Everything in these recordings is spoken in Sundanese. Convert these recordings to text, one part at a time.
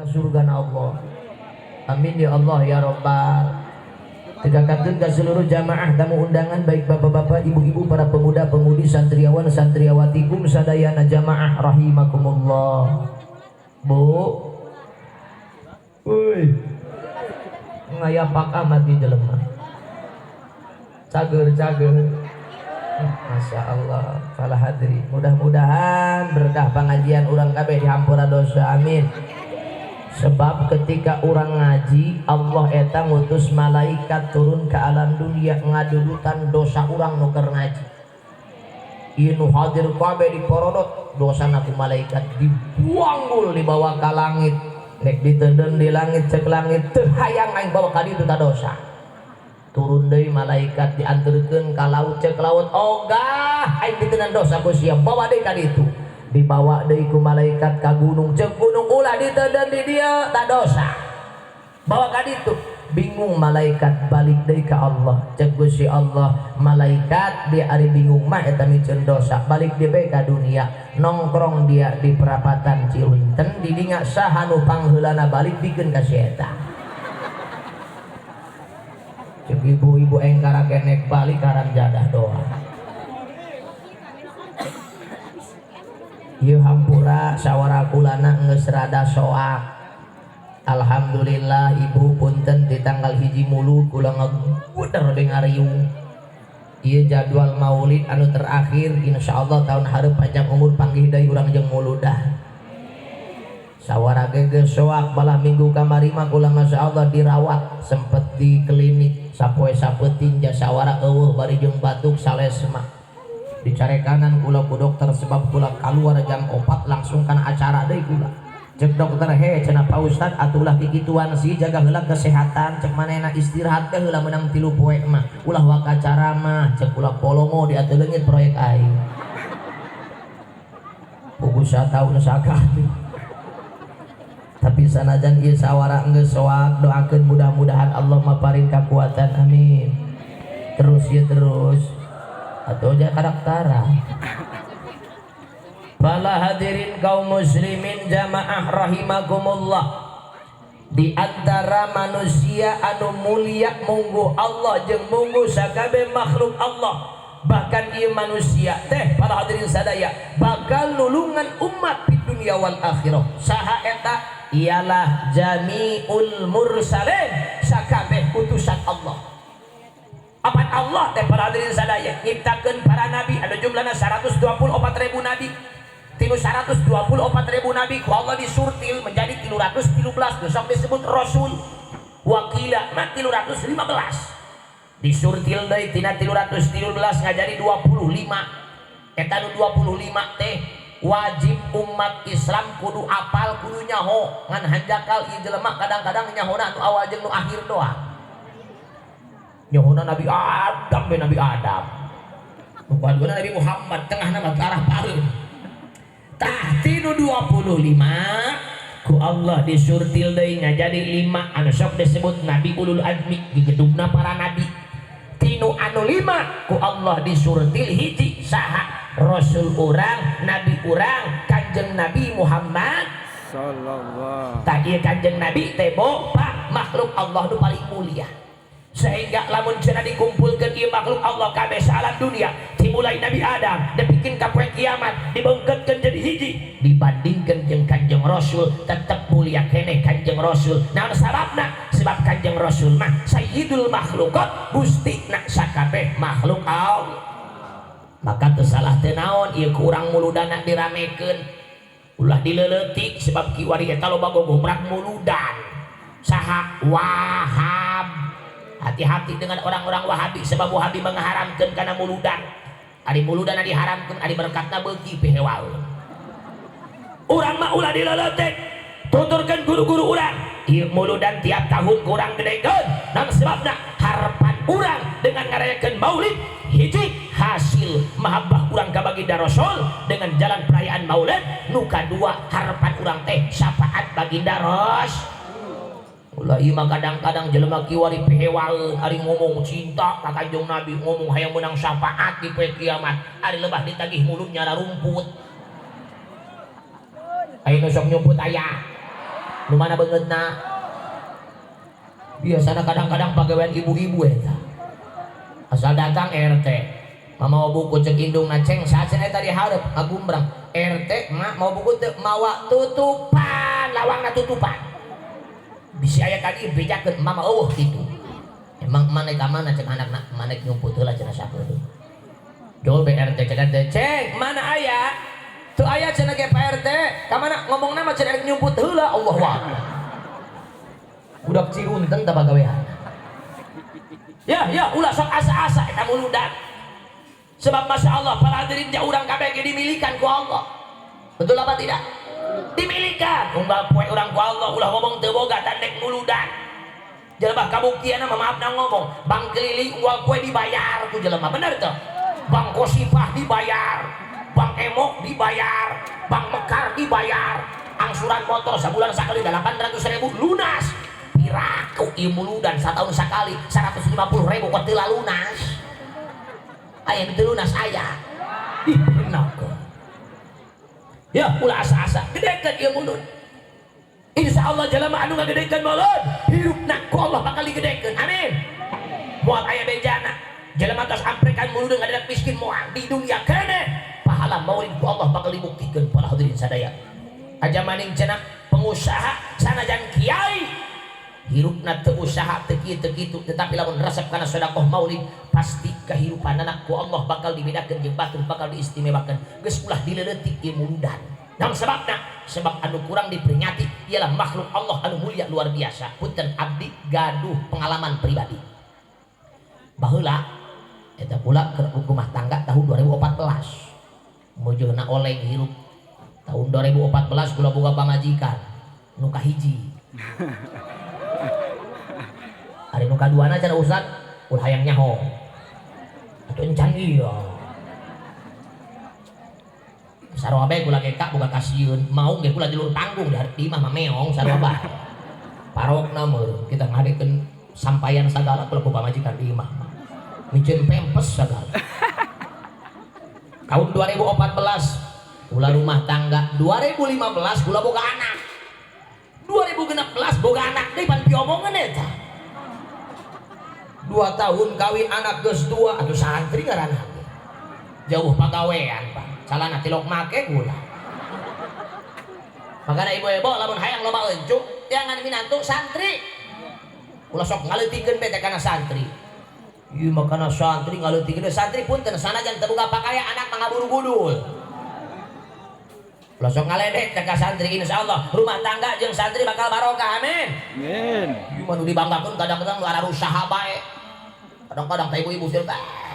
Ke surga Allah. Amin ya Allah ya Rabbal. Tiga katun ke seluruh jamaah tamu undangan, baik bapak-bapak, ibu-ibu, para pemuda-pemudi, santriawan, santriawati, kum sadayana jamaah rahimakumullah. Bu. Woi. Ngayapak amat di jelema. Cager cager. Masya Allah, salah hadri. Mudah-mudahan berkah pengajian urang kabeh dihampura dosa, amin. Sebab ketika orang ngaji, Allah eta ngutus malaikat turun ke alam dunia ngadudutan dosa urang nu keur ngaji. Ieu nu hadir kabeh diporodot dosa ku malaikat, dibuang dibawa ka langit. Nek diteuden di langit, cek langit, teu hayang aing bawa ka ditu ta dosa. Turun deui malaikat, dianterkeun ka laut, cek laut, ogah aing diteunan dosa ku sia, bawa deui ka ditu. Dibawa deui ku malaikat ka gunung, cek gunung, ulah diteuden di dieu ta dosa, bawa ka ditu. Bingung malaikat, balik deui ka Allah. Cek Gusti Allah, malaikat dia ari bingung mah eta miceun dosa, balik deui bae ka dunia. Nongkrong dia di perapatan Cirinten, didinya saha nu pangheulana balik, bikeun ka si eta. Cek ibu-ibu, engkara kenek balik haram jadah doang. Ieu hampura sawara kulana geus rada soak. Alhamdulillah ibu, punten di tanggal 1 Mulud kula ngaguder deui ngariung. Ieu jadwal maulid anu terakhir, insyaallah tahun hareup panjang umur panggih deui urang jeung muludan. Sawara ge geus soak, balah minggu kamari mah kula masyaallah dirawat, sempet di klinik sapoe sapeuting, sawara eueuh bari jeung batuk salesma. Dicarekanan kula ku dokter sebab kula keluar jam 4 langsung kana acara deui kula. Cek dokter, he cenah, Pak Ustad atulah kikituan sih, jaga heula kesehatan, cek manehna, istirahat teh heula menang 3 poe mah, ulah waka acara mah. Cek kula, polongo di atuh leungit proyek aing. Puguh sataun sakali. Tapi sanajan ieu sawara geus soak, doakeun mudah-mudahan Allah maparin kakuatan, amin. Terus ya terus atau aja karaktara. Para hadirin kaum muslimin jamaah rahimakumullah, di antara manusia anu mulia munggu Allah jeung munggu sakabeh makhluk Allah, bahkan ieu manusia teh, para hadirin sadaya, bakal nulungan umat di dunia wal akhirah. Saha eta? Ialah jami'ul mursalin, sakabeh utusan Allah. Apa Allah teh, para hadirin sadaya, nyiptakeun para nabi anu jumlahna 124.000 nabi. Tinu 124.000 nabi ku Allah disurtil menjadi 313, besok disebut rasul. Wakila mah 315, disurtil deui tina 313 ngajadi 25. Eta nu 25 teh wajib umat Islam kudu apal, kudu nyaho. Ngan hanjakal ieu jelema kadang-kadang nyahona nu awal jeung nu akhir doang. Nyohona Nabi Adam be Nabi Adam. Nu kadua Nabi Muhammad, tengahna mah arah pareum. Tah tinu 25 ku Allah disurtil deui ngajadi 5 anu sok disebut Nabi Ulul Azmi, digedugna para nabi. Tinu anu 5 ku Allah disurtil hiji, saha? Rasul urang, nabi urang, Kanjeng Nabi Muhammad sallallahu. Tah ieu Kanjeng Nabi teh, Pak, makhluk Allah nu paling mulia. Sehingga lamun cenah dikumpulkeun ieu makhluk Allah kabeh salam dunia dimulai Nabi Adam dipikeun ka poe kiamat, dibengketkeun jadi hiji, dibandingkeun jeung Kanjeng Rasul tetep mulia keneh Kanjeng Rasul. Naon sababna? Sebab Kanjeng Rasul mah sayyidul makhluqat, gustina sakabeh makhluk Allah. Maka teu salah teu naon ieu kurang muludana diramekeun, ulah dileuletik, sebab kiwari eta loba gogomrak muludan. Saha? Wahab. Hati-hati dengan orang-orang Wahabi, sebab Wahabi mengharamkan karena muludan. Ari muludan diharamkan, ari berkatna beuki pihewaeun. Urang mah ulah dileuletik, tuturkeun guru-guru urang, ieu muludan tiap tahun kurang gedekeun. Naon sebabna? Harapan urang dengan ngarayakeun maulid, hiji, hasil mahabbah urang ka baginda Rasul dengan jalan perayaan maulid. Nu kadua, harapan urang teh syafaat baginda Rasul. Ulah ieu mah kadang-kadang jelema kiwari pihewaeun, ari ngomong cinta ka Kanjeng Nabi, ngomong hayang menang syafaat di poe kiamat, ari lebah ditagih mulutnya rumput. Ayeuna sok nyumput aya. Nu mana beungeutna? Biasana kadang-kadang pagawean ibu-ibu eta. Asal datang RT, mama mau buku cek indung naceng saat eta di hareup ngagumbrang. RT mak mau buku teu mawa tutupan, lawangna tutupan. Bisi aya ka dieu bejakeun mama eueuh kitu. Emang mana ka mana cek anakna manek nyumput heula cenah sakedeung. Jol BRT cek RT ceng mana aya? Teu aya cenah ge Pak RT. Ka mana ngomongna mah cenah nyumput heula Allahu Akbar. Budak Ciunten tah pagawean. Ya, ya, ulah sok asa-asa eta muludan. Sebab masya Allah para hadirin ja urang kabeh ge dimilikan ku Allah. Betul apa tidak? Dimilikan. Unggal poe urang ku Allah ulah ngomong teu boga tandek muludan. Jelema kabuktianna mah maafna ngomong, bang keliling unggal poe dibayar ku jelema, bener teu? Bang Kosifah dibayar, Bang Emok dibayar, Bang Mekar dibayar, angsuran motor sabulan sakali 800.000 lunas. Piraku ieu muludan satahun sakali 150.000 kok teu lunas. Aya nu teu lunas aya. Ih, enak. Ya, ulah asa-asa, gedekeun ieu mulut. Insya Allah jelema anu ngagedekeun mulut, hirupna ku Allah bakal digedekeun. Amin. Moal aya bejana. Jelema tos amprekan mulut ngadedak miskin moal di dunia keneh. Pahala maulid ku Allah bakal dibuktikeun para hadirin sadaya. Aja maning cenah pengusaha sanajan kiai hirupna teu usaha teu kieu teu kitu, tetapi lamun resep kana sedekah maulid pasti kehidupanana ku Allah bakal dibedakeun jeung batur, bakal diistimewakeun. Geus ulah dileuletik ieu muludan. Naon sebabna? Sebab anu kurang diperingati ialah makhluk Allah anu mulia luar biasa. Punten abdi gaduh pengalaman pribadi. Baheula eta pula keur rumah tangga tahun 2014. Mujurna oleng hirup tahun 2014 kula boga pamajikan nu kahiji. Ari nu kaduana cenah ustad ulah hayang nyaho. Atuh encan ieu. Sarua bae kula ge kak boga kasieun, mau ge kula jalur panggung di hareup imah mah meong sarua bae. Parokna meureun kita ngadekeun sampayan sagala kula ku pamajikan di imah mah. Miceun pempes sagala. Tahun 2014 kula rumah tangga, 2015 kula boga anak. 2016 boga anak deui pan piomongeun eta. 2 tahun kawin anak geus 2 atuh santri ngaranna. Jauh pagawean Pak. Calana tilok make kula. Makana ibu-ibu lamun hayang loba encuk jangan minantu santri. Ulah sok ngaleutikeun bete kana santri. Ieu mah kana santri ngaleutikeun santri punten sanajan teu boga pakaya anak mah ngaburu gudul. Ulah sok ngaledek ka santri, insyaallah rumah tangga jeung santri bakal barokah, amin. Amin. Ieu mah nu dibanggakeun kadang-kadang nu ararusaha bae. Kadang-kadang teh ibu-ibu teh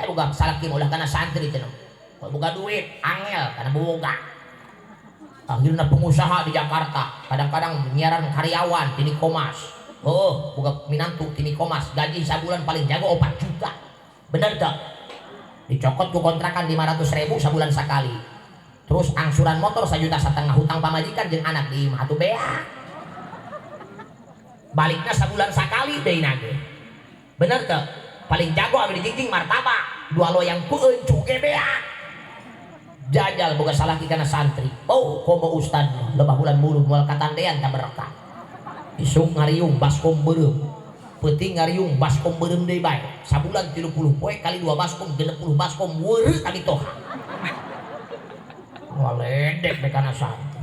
boga salaki mah ulah kana santri cenah. Boga duit angel kana boga. Akhirnya pengusaha di Jakarta kadang-kadang nyiaran karyawan tini komas. Oh, boga minantu tini komas, gaji sabulan paling jago 4 juta. Bener tak? Dicokot ku kontrakan 500.000 sabulan sekali. Terus angsuran motor 1,5 juta, hutang pamajikan jeung anak di imah atuh beak. Baliknya sabulan sekali deui nage. Bener tak? Paling jago anu dijingjing martabak, dua loyang ku encu ge beak. Jajal boga salaki kana santri. Oh, komo ustad lebah bulan mulud moal katandean ta berkah. Isuk ngariung baskom beureum. Peuting ngariung baskom beureum deui bae. Sabulan 30 poe kali 2 baskom 60 baskom weureu kami toha. Waledek bae kana santri.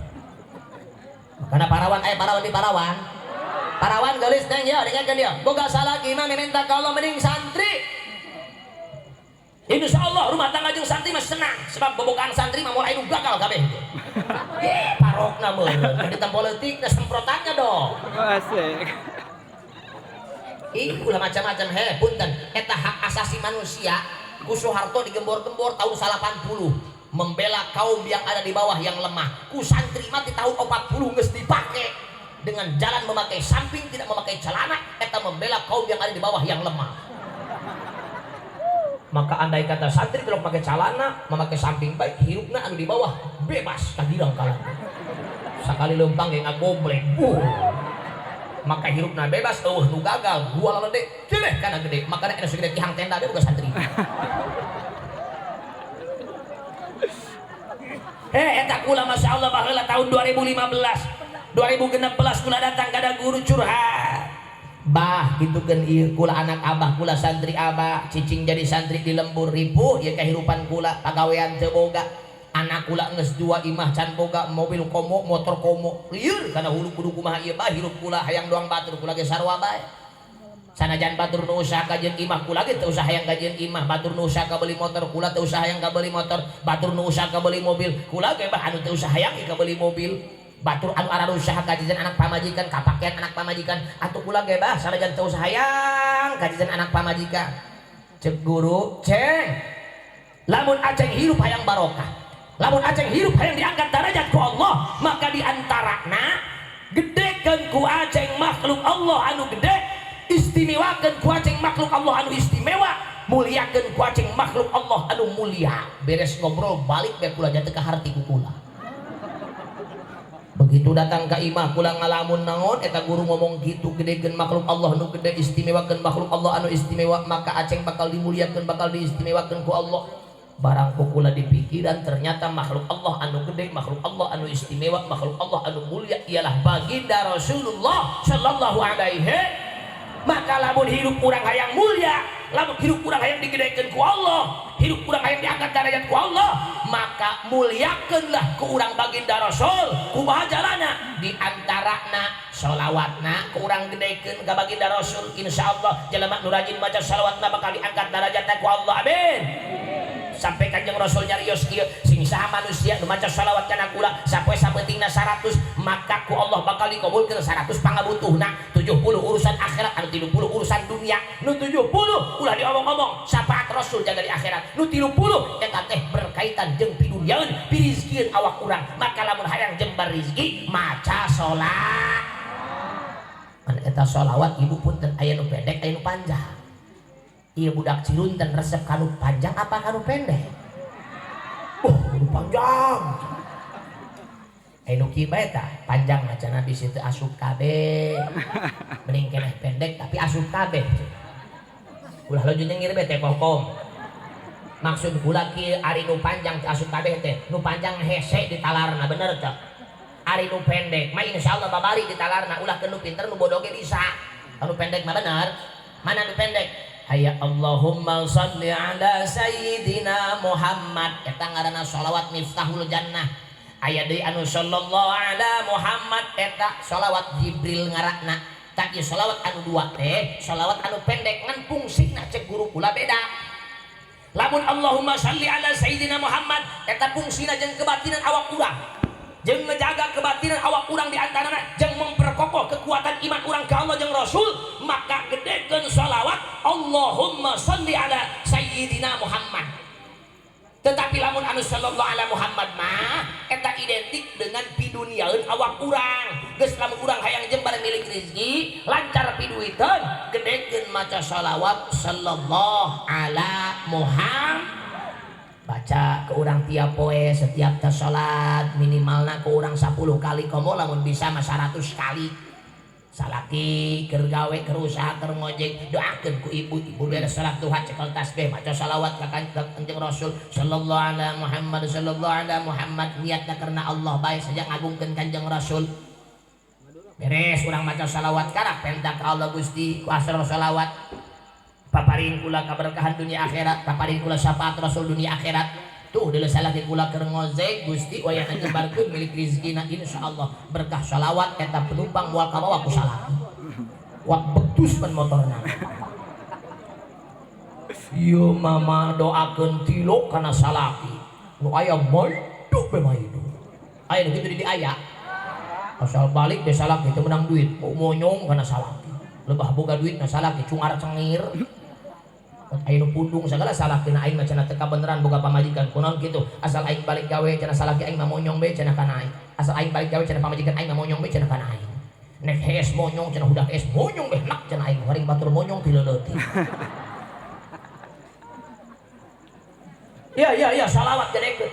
Makana parawan aya parawan di parawan. Parawan geulis neng ya dengarkeun dia. Boga salaki mah minta ka Allah mending santri. Insya Allah rumah tangga jeung santri mah senang sebab bobogaan santri mah moal anu gagal kabeh. Ye parokna meureun di tempo leutik semprotannya dong. Asik. Ih ulah macam-macam he punten eta hak asasi manusia ku Soeharto digembor-gembor tahun 80 membela kaum yang ada di bawah yang lemah. Ku santri mah di tahun 40 geus dipake dengan jalan memakai samping tidak memakai celana eta membela kaum yang ada di bawah yang lemah. Maka andai kata santri kalau pakai celana memakai samping baik hirupna anu di bawah bebas kagirang kalah sakali lempang yang ngagoblek maka hirupna bebas eueuh nu gagal gua lalede jeleh kana gede makana anu segede tihang tenda ge boga santri. Heh eta kula masyaallah baheula tahun 2015 2016 kula datang kada guru curhat. Bah gitu kan ieu kula anak abah, kula santri abah, cicing jadi santri di lembur ripuh ieu kehidupan kula, pagawean teu boga. Anak kula geus dua, imah can boga, mobil komo, motor komo. Lieur kana hulu kudu kumaha ieu bah hirup kula, hayang doang batur kula ge sarua bae. Sanajan batur nu usaha kajeun imah, kula ge teu usah hayang kajeun imah. Batur nu usaha kabeli motor, kula teu usah hayang kabeli motor. Batur nu usaha kabeli mobil, kula ge bah anu teu usah hayang kabeli mobil. Batur anu arah usaha kajeun anak pamajikan, kapakean anak pamajikan, atuh kula ge bah sanajan teu usah hayang kajeun anak pamajikan. Cek guru, "Ceng, lamun aceng hirup hayang barokah, lamun aceng hirup hayang diangkat derajat ku Allah, maka diantarana gedekeun ku aceng makhluk Allah anu gede, istimewakeun ku aceng makhluk Allah anu istimewa, muliakeun ku aceng makhluk Allah anu mulia." Beres ngobrol balik be kula jatuh ke harti ku kula. Begitu datang ke imah kula ngalamun, naon eta guru ngomong gitu, gedekeun makhluk Allah nu gede, istimewakeun makhluk Allah anu istimewa, maka aceng bakal dimuliakeun, bakal diistimewakeun ku Allah. Barang ku kula dipikiran, ternyata makhluk Allah anu gede, makhluk Allah anu istimewa, makhluk Allah anu mulia ialah baginda Rasulullah sallallahu alaihi. Maka lamun hidup kurang hayang mulia, lamun hidup kurang hayang digedekeun ku Allah, hidup kurang hayang diangkat derajat ku Allah, maka muliakeunlah ku urang baginda Rasul. Kumaha jalana? Di antarana sholawatna ku urang gedekeun ka baginda Rasul. Insyaallah jelema nu rajin maca sholawatna bakal diangkat derajatna ku Allah, amin. Sampai Kanjeng Rasul nyarios kieu, sing saha manusia nu maca sholawat kana kula sapoe sapeutingna 100, maka ku Allah bakal dikabulkeun 100 pangabutuhna, 70 urusan akhirat, anu 30 urusan dunia. Nu 70 ulah diomong-omong, syafaat Rasul jaga di akhirat. Nu 30 eta teh berkaitan jeung pidunyaeun, pirizkieun awak urang. Maka lamun hayang jembar rizki, maca sholat. Mana eta sholawat, ibu, punten, aya nu pendek, aya nu panjang. Iya, budak Cirunten resep kanu panjang apa kanu pendek? Oh, nu panjang. Nu kieu bae tah, panjang mah cenah bisi teu asup kabeh. Mending keneh pendek tapi asup kabeh. Ulah laju nyengir bete kokom. Maksud kula kieu, ari nu panjang teu asup kabeh teh, nu panjang hese ditalarna, bener teu? Ari nu pendek mah insyaallah babari ditalarna, ulah ke nu pinter, nu bodoh ge bisa. Anu pendek mah bener. Mana nu pendek? Aya Allahumma salli ala sayyidina Muhammad, eta ngaranna sholawat Miftahul Jannah. Aya deui anu sallallahu ala Muhammad, eta sholawat Jibril ngaranna. Tak ieu sholawat anu dua teh sholawat anu pendek, ngan fungsina cek guru kula beda. Lamun Allahumma salli ala sayyidina Muhammad, eta fungsina jeung kebatinan awak urang, jeung ngejaga kebatinan awak urang, di antarana jeung memperkokoh kekuatan iman urang ke Allah jeung Rasul. Maka gedekeun sholawat Allahumma salli ala sayyidina Muhammad. Tetapi lamun anu sallallahu ala Muhammad mah eta identik dengan piduniaeun awak urang. Geus, lamun urang hayang jembar milik rezeki, lancar piduiteun, gedekeun maca sholawat sallallahu ala Muhammad. Baca ke urang tiap poe setiap tes salat, minimalna ke urang 10 kali, komo lamun bisa mah 100 kali. Salaki keur gawe, keur usaha, keur ngojek, doakeun ku ibu. Ibu beres salat duha cekel tasbih, maca salawat ka Kanjeng Rasul, sallallahu ala Muhammad, sallallahu ala Muhammad. Niatna karena Allah bae, saja ngagungkeun Kanjeng Rasul. Beres urang maca salawat, karak penta ka Allah, "Gusti, ku asrar salawat paparin kula kaberkahan dunia akhirat, paparin kula syafaat Rasul dunia akhirat." Tuh dulu salaki kula keur ngojek, Gusti, wayahna jembarkeun milik rizkina. Insyaallah berkah salawat eta penumpang moal kabawa ku salaki, wak betus pan motorna. Ieu mama doakeun tilok kana salaki nu aya maido be maido. Aya nu kitu di aya, asal balik be salaki teu menang duit monyong kana salaki, lebah boga duit na salaki cungar cengir. Aya nu pundung segala salaki na, "Aing mah," cenah, "teu kabeneran boga pamajikan." Kunaon kitu? "Asal aing balik gawe," cenah, "salaki aing mah monyong be," cenah, "kana aing. Asal aing balik gawe," cenah, "pamajikan aing mah monyong be," cenah, "kana aing. Nek hees monyong," cenah, "hudah hees monyong be nak," cenah, "aing haring batur monyong ti leuleutih." Ya ya ya, salawat gedekeun.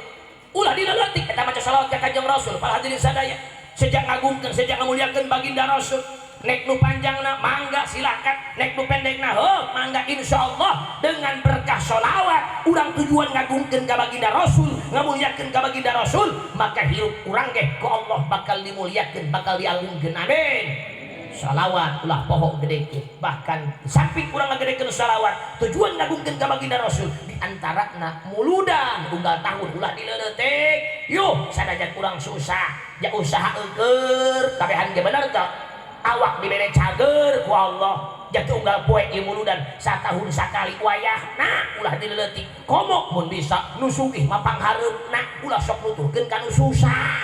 Ulah dileuletik eta maca salawat ka Kanjeng Rasul. Para hadirin sadaya, sejak ngagungkeun, sejak ngamuliakeun baginda Rasul. Nek nu panjangna mangga silakan, nek nu pendekna heuh mangga. Insyaallah dengan berkah sholawat urang tujuan ngagungkeun ka baginda Rasul, ngamuliakeun ka baginda Rasul, maka hirup urang ge ku Allah bakal dimuliakeun, bakal diagungkeun. Amin. Shalawat ulah poho gedekeun. Bahkan samping urang ngagedekeun shalawat tujuan ngagungkeun ka baginda Rasul, di antarana muludan unggal tahun ulah dileuletik. Yuh, sanajan urang susah ya usaha eueur kabehan ge, bener teu? Awak dibere cager ku Allah, jatuh unggal poe ieu muludan satahun sakali, wayahna ulah dileuletik. Komo mun bisa nu sugih mah panghareupna, ulah sok nuturkeun ka nu susah,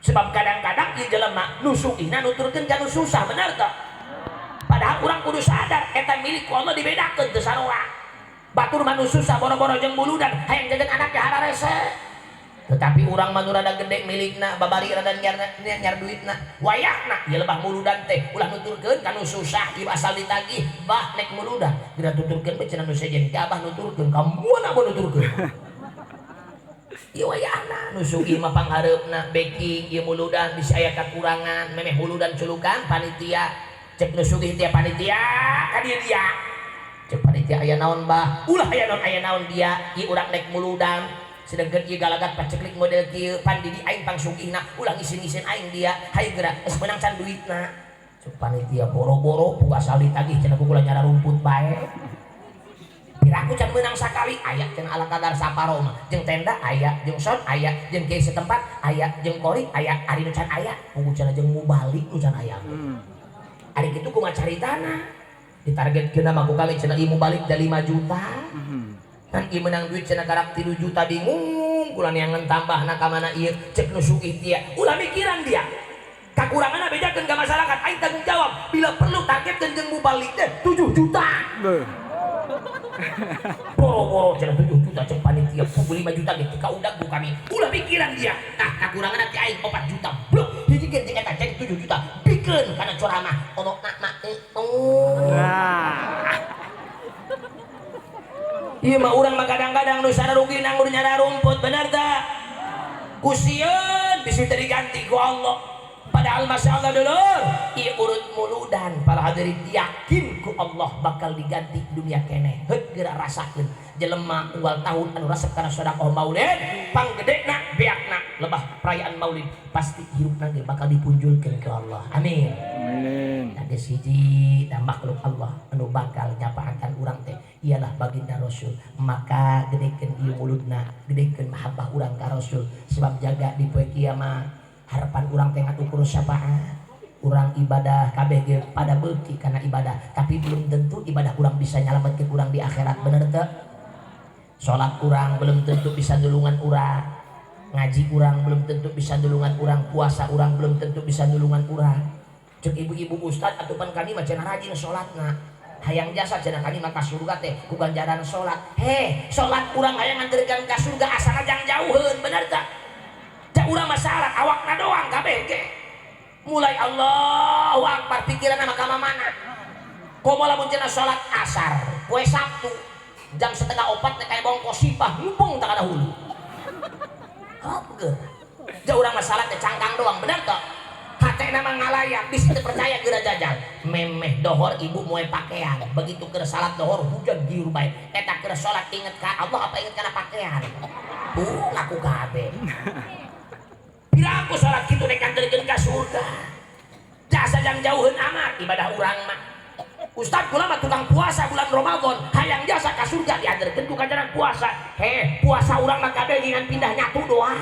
sebab kadang-kadang ieu jelema nu sugihna nuturkeun ka nu susah, bener teu? Padahal urang kudu sadar eta milik ku Allah dibedakeun, teu sarua. Batur mah nu susah boro-boro jeung muludan, hayang jajan anak ge hararese. Tetapi urang mah nu rada gede milikna, babari rada nyar nyar duitna, wayahna ieu lebah muludan teh ulah nuturkeun ka nu susah. Ieu asal ditagih, "Bah, nek muludan." Geura tuturkeun bae cenah nu sejen ka abah, nuturkeun ka moal abah nuturkeun. Ieu wayahna nu sugih mah panghareupna backing ieu muludan, bisi aya kakurangan. Memeh muludan culukan panitia, cek nu sugih teh, "Panitia, ka dieu dia." Cek panitia, "Aya naon, Bah?" "Ulah aya naon, aya naon dia. Ieu urang nek muludan, sedangkan ieu galagat paceklik model kieu, pan di aing pangsugihna, ulah ngisin-ngisin aing dia. Hayu geura, geus meunang can duitna?" Cek panitia, "Boro-boro, pugu asal ditagih cenah, kula nyara rumput bae. Piraku can meunang sakali?" "Aya cenah, ala kadar saparo mah, jeung tenda aya, jeung sound aya, jeung kiai setempat aya, jeung qori aya. Ari nu can aya pugu cenah jeung mubalik nu can aya." Ari kitu kumaha caritana? Ditargetkeun mah ku kami cenah ieu mubalik da 5 juta. Kan ieu menang duit cenah karak 3 juta, bingung kula neangan tambahna ka mana ieu. Cek nu sugih dia, "Ulah mikiran dia, kakuranganna bejakeun ka masyarakat, aing tanggung jawab. Bila perlu targetkeun jeung mubalik teh 7 juta." Beuh. "Boro-boro cenah 7 juta," cek panitia, "pukul 5 juta gitu ka udag ku kami. Ulah mikiran dia. Tah, kakurangan nanti aing 4 juta blok hijikeun jeung eta jadi 7 juta." Bikeun kana ceramah ono nak mak oh. Nah. Ieu mah urang mah kadang-kadang nu rugi nanggur nyara rumput, bener tak? Ku sieun bisi teu diganti ku Allah. Padahal masya Allah dulur, ieu urut muludan para hadirin, yakin ku Allah bakal diganti dunia keneh. Heut geura rasakeun jelema unggal tahun anu resep kana sedekah maulid, panggedena beakna lebah perayaan maulid, pasti hirupna ge bakal dipunjulkeun ke Allah. Amin. Amin. Ada siji dan makhluk Allah anu bakal nyapaatan urang teh ialah baginda Rasul. Maka gedekeun ieu muludna, gedekeun mahabbah urang ka Rasul, sebab jaga di poe kiamat harapan urang teh ngatukur syafaat. Urang ibadah kabeh ge pada beuki karena ibadah, tapi belum tentu ibadah urang bisa nyalametkeun urang di akhirat, bener teu? Salat urang belum tentu bisa nulungan urang, ngaji urang belum tentu bisa nulungan urang, puasa urang belum tentu bisa nulungan urang. Cek ibu-ibu, "Ustad, atupan kami mah cenah rajin salatna, hayang jasa cenah kami mah ka surga teh ku ganjaran salat." Heh, salat urang hayang nganterkeun ka surga asal jang jauheun, bener tak? Cak urang mah salat awakna doang kabeh ge mulai Allahu Akbar pikiran mah ka mana. Komo lamun cenah salat asar poe Sabtu jam 3.30 teh kayak bongko sipah ngumpung tak ada hulu. Hop geura. Jauh urang mah salat teh cangkang doang, bener tak? Hatena mah ngalayak, bisi teu percaya geura jajal. Memeh dohor ibu moe pakaian, begitu keur salat dohor hujan giur bae. Eta keur salat inget ka Allah apa inget kana pakaian? Ngaku kabeh. Pira aku salat kitu nek nganterkeun ka surga. Jasa jang jauheun amat ibadah urang mah. "Ustad, kula mah tukang puasa bulan Ramadan, hayang jasa ka surga dianterkeun ku ganjaran puasa." Heh, puasa urang mah kabeh ngan pindah nyatu doang.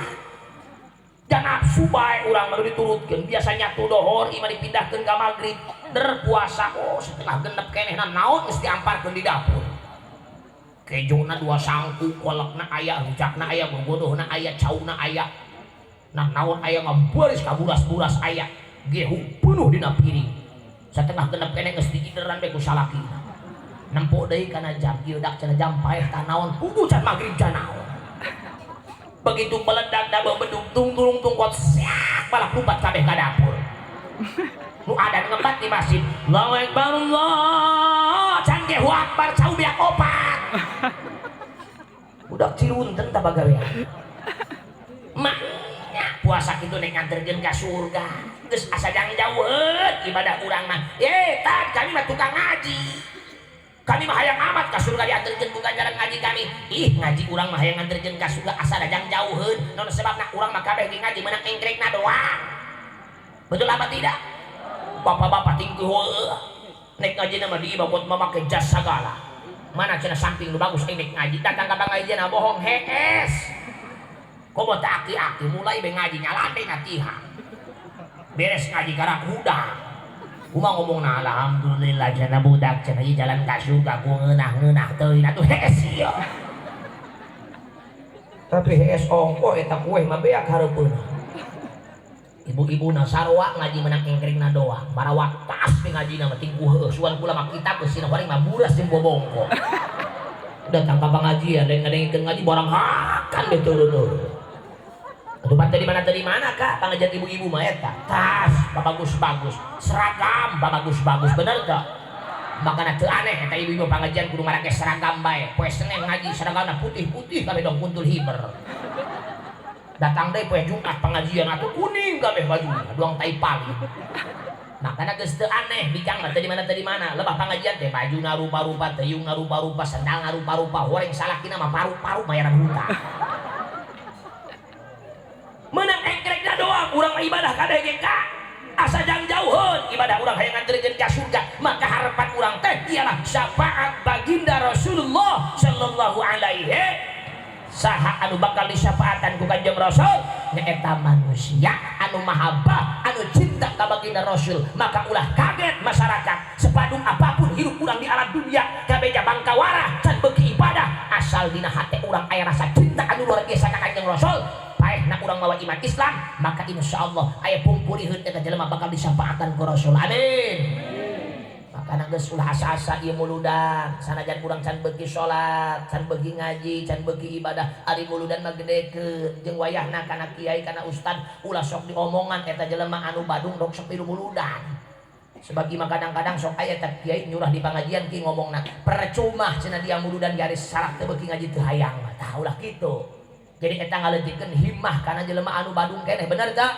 Dan nafsu bae urang mah diturutkeun, biasa nyatu dohor imah dipindahkeun ka maghrib. Der puasa oh 5.30 keneh na naon geus diamparkeun di dapur. Kejona dua sangku, kolakna aya, rujakna aya, gogodohna aya, cauna aya. Nah naon aya ngabaris kaburas-buras aya. Gehu penuh dina piring. 5.30 keneh geus digideran bae ku salakina. Nempo deui kana jam ieu dak cenah jam paeh tah naon, puguh can maghrib can naon. Begitu meledak da bedug tung tulung tungkot siak malah lumpat kabeh ka dapur. Nu adan ngebat di masjid. Allahu Akbar Allah. Can gehu akbar cau beak opat. Budak cirunten tah bagawean. Maknya puasa kitu nek nganterkeun ka surga. Geus asa jangjauheun ibadah urang mah. Ye, tad kami mah tukang ngaji. Kami mah hayang amat ka surga dianterkeun ku ganjaran ngaji kami. Ih, ngaji urang mah hayang nganterkeun ka surga asa da jangjauheun. Naon sebabna urang mah kabeh ge ngaji meunang engkrekna doang. Betul apa tidak? Bapak-bapak tinggi heueuh. Nek ngaji mah di imah buat memakai jas sagala. Mana cenah samping nu bagus nek ngaji datang ka pangajian bohong hees. Komo teh aki-aki mulai be ngaji nyalande natiha. Beres ngaji karak hudang. Kuma ngomong na alhamdulillah cenah budak cenah ieu jalan ka surga ku ngeunah-ngeunah teuing atuh hees ieu. Tapi hees ongko eta kue mah beak hareupeun. Ibu-ibu na sarua ngaji menang engkringna doang. Barawak tas be ngajina mah tingkuh heueuh suan kula mah kitab geus sina goreng mah buras jeung bobongko. Datang ka pangajian lain ngadengikeun ngaji barang hakan be turun. Atuh pan tadi mana Kak pangajian ibu-ibu mah eta. Tas bagus-bagus, seragam bagus-bagus, bener teu? Makana teu aneh eta ibu-ibu pangajian kudu marake seragam bae. Poe Senin ngaji seragamna putih-putih kabeh dong kuntul hiber. Datang deui poe Jumat pengajian atuh kuning kabeh bajuna, doang tai paling. Makana geus teu aneh bikang mah teu di mana lebah pangajian teh bajuna rupa-rupa, teyungna rupa-rupa, sendalna rupa-rupa, horeng salakina mah paru-paru bayaran hutang. Menang engkrekna doang urang ibadah kabeh ge ka asa jangjauheun ibadah urang hayang nganterkeun ka surga. Maka harapan urang teh ialah syafaat baginda Rasulullah sallallahu alaihi. Saha anu bakal disyafaatan ku Kanjeng Rasul nyaeta manusia anu mahabbah anu cinta ka baginda Rasul. Maka ulah kaget masyarakat sepadung apapun hidup urang di alam dunia kabeja bangkawara can beuki ibadah asal dina hate urang aya rasa cinta anu luar biasa ka Kanjeng Rasul paehna urang mawa iman Islam maka insyaallah aya pumpuriheun eta jelema bakal disyafaatan ku Rasul. Amin. Makana geus ulah asa-asa ieu muludan sanajan urang can beuki salat, can beuki ngaji, can beuki ibadah, ari muludan mah gedekeun jeung wayahna kana kiai kana ustad ulah sok diomongan eta jelema anu badung rok sok milu muludan. Sebab mah kadang-kadang sok aya eta kiai nyurah di pangajian ki ngomongna percuma cenah dia muludan garis salah teu beuki ngaji teu hayang mah. Tah ulah kitu. Jadi eta ngaleutikeun himmah kana jelema anu badung keneh, bener teu?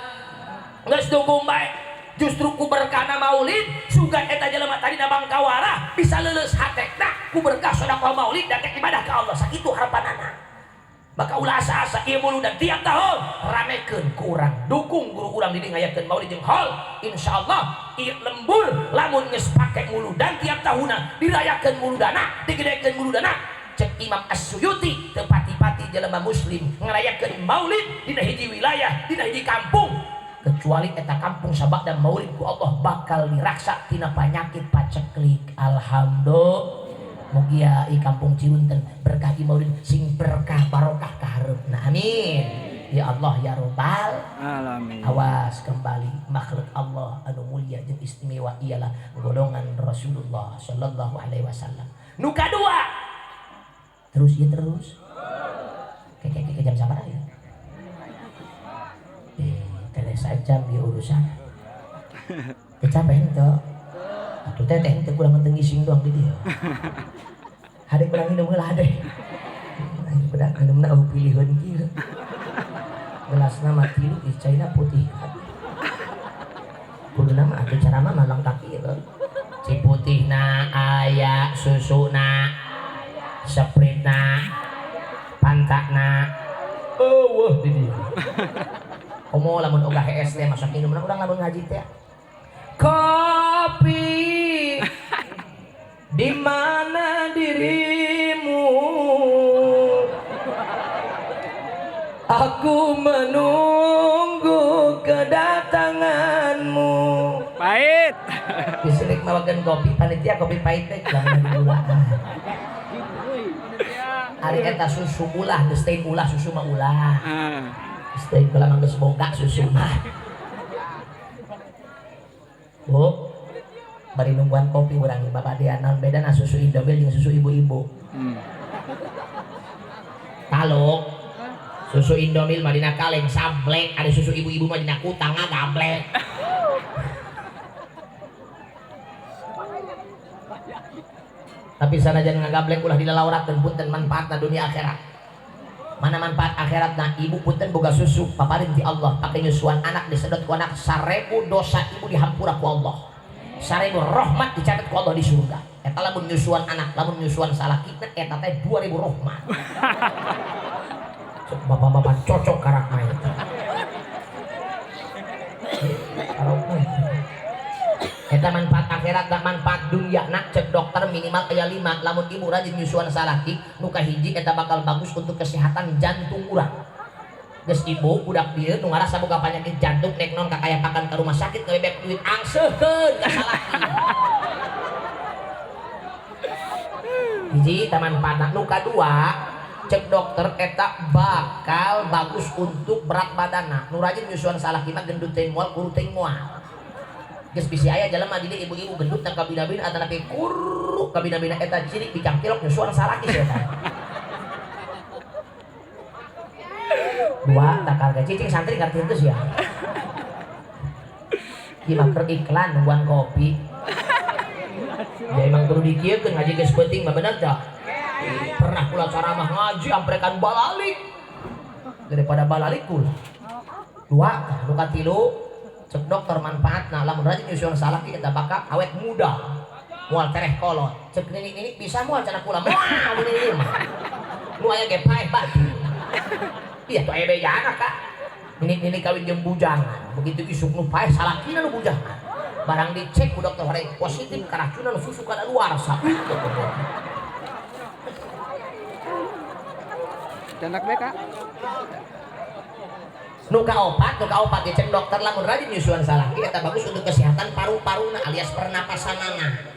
Geus dukung bae. Justru ku berkahna maulid sugan eta jelema tadina bangkawara bisa leuleus hatena ku berkah sedekah maulid dan ibadah ka Allah. Sakitu harapanana. Maka ulah asa-asa ieu muludan tiap tahun ramekeun ku urang, dukung guru urang di dieu ngayakeun maulid jeung haul. Insyaallah ieu lembur lamun geus pake muludan tiap tahunna dirayakeun muludana, digedekeun muludana. Cek Imam As-Suyuti teu pati-pati jelema muslim ngarayakeun maulid dina hiji wilayah, dina hiji kampung kecuali eta kampung sabada maulid ku Allah bakal diraksa tina panyakit paceklik. Alhamdulillah. Mugia i kampung Cirunten berkah i maulid sing berkah barokah ka hareupna. Amin. Ya Allah ya Rabbal alamin. Awas kembali makhluk Allah anu mulia jeung istimewa ialah golongan Rasulullah sallallahu alaihi wasallam. Nu kadua terus ya terus. Keke jam sabaraha ya? Sajam di urusan. Teu capek henteu. Atuh teh teh henteu kurang henteu ngising doang di dieu. Hade kurang minum heula hade. Aing budak minumna eueuh piliheun kieu. Gelasna mah tilu ih caina putih kabeh. Kuduna mah atuh cara mah lengkap ieu. Ciputihna aya, susuna, Sprite-na, Fanta-na. Eueuh di dieu. Komo lamun ogah hees teh masuk minumna urang lamun ngaji teh. Kopi di mana dirimu? Aku menunggu kedatanganmu. Pahit. Disirik mawakeun kopi panitia kopi pahit teh lamun digulaan. Ari eta susu ulah geus teh ulah susu mah ulah. Geus teh kula mah geus boga susu mah. Bu, bari nungguan kopi urang bapak dia naon bedana susu Indomil jeung susu ibu-ibu. Taluk susu Indomil mah dina kaleng sablek, ada susu ibu-ibu mah dina kutang ngagablek. Tapi sanajan ngagablek ulah dilalaurakeun punten manfaatna dunia akhirat. Mana manfaat akhiratna? Ibu punten boga susu paparin ti Allah pake nyusuan anak disedot ku anak 1000 dosa ibu dihampura ku Allah. 1000 rahmat dicatat ku Allah di surga. Eta lamun nyusuan anak, lamun nyusuan salakina eta teh 2000 rahmat. Bapak-bapak cocok karak mah eta. Eta manfaat akhirat dan manfaat dunia nak cek dokter minimal aya 5 lamun ibu rajin nyusuan salaki nu kahiji eta bakal bagus untuk kesehatan jantung urang. Geus ibu budak dieu nu ngarasa boga penyakit jantung nek non kakayapakan ka rumah sakit ngebebek duit angseuhkeun ka salaki. Hiji eta manfaatna. Nu kadua cek dokter eta bakal bagus untuk berat badanna. Nu rajin nyusuan salaki mah gendut teh moal kuru teh moal. Geus bisi aya jelema di dieu ibu-ibu gendut tang kabina-bina atanapi kuru kabina-bina eta ciri bicang tilok nyusuan salaki sia eta. Dua takar ge cicing santri ngarti henteu sia. Ieu mah keur iklan nungguan kopi. Ya emang kudu dikieukeun ngaji geus penting mah bener tah. Pernah kula ceramah ngaji amprekan balalik daripada balalik kula. Dua nu katilu cek dokter manfaatna lamun rajin nyusuan salaki eta bakal awet muda moal tereh kolot. Cek nini-nini bisa moal cenah kula moal nini mah nu aya ge paeh batu. Iya tuh aya bejana kak nini-nini kawin jeung bujangan begitu isuk nu paeh salakina nu bujangan barang dicek ku dokter horeng positif keracunan susu kadaluarsa. Canak be kak. Nu kaopat dicek dokter lamun rajin nyusuan salaki eta bagus untuk kesehatan paru-paruna alias pernapasanana.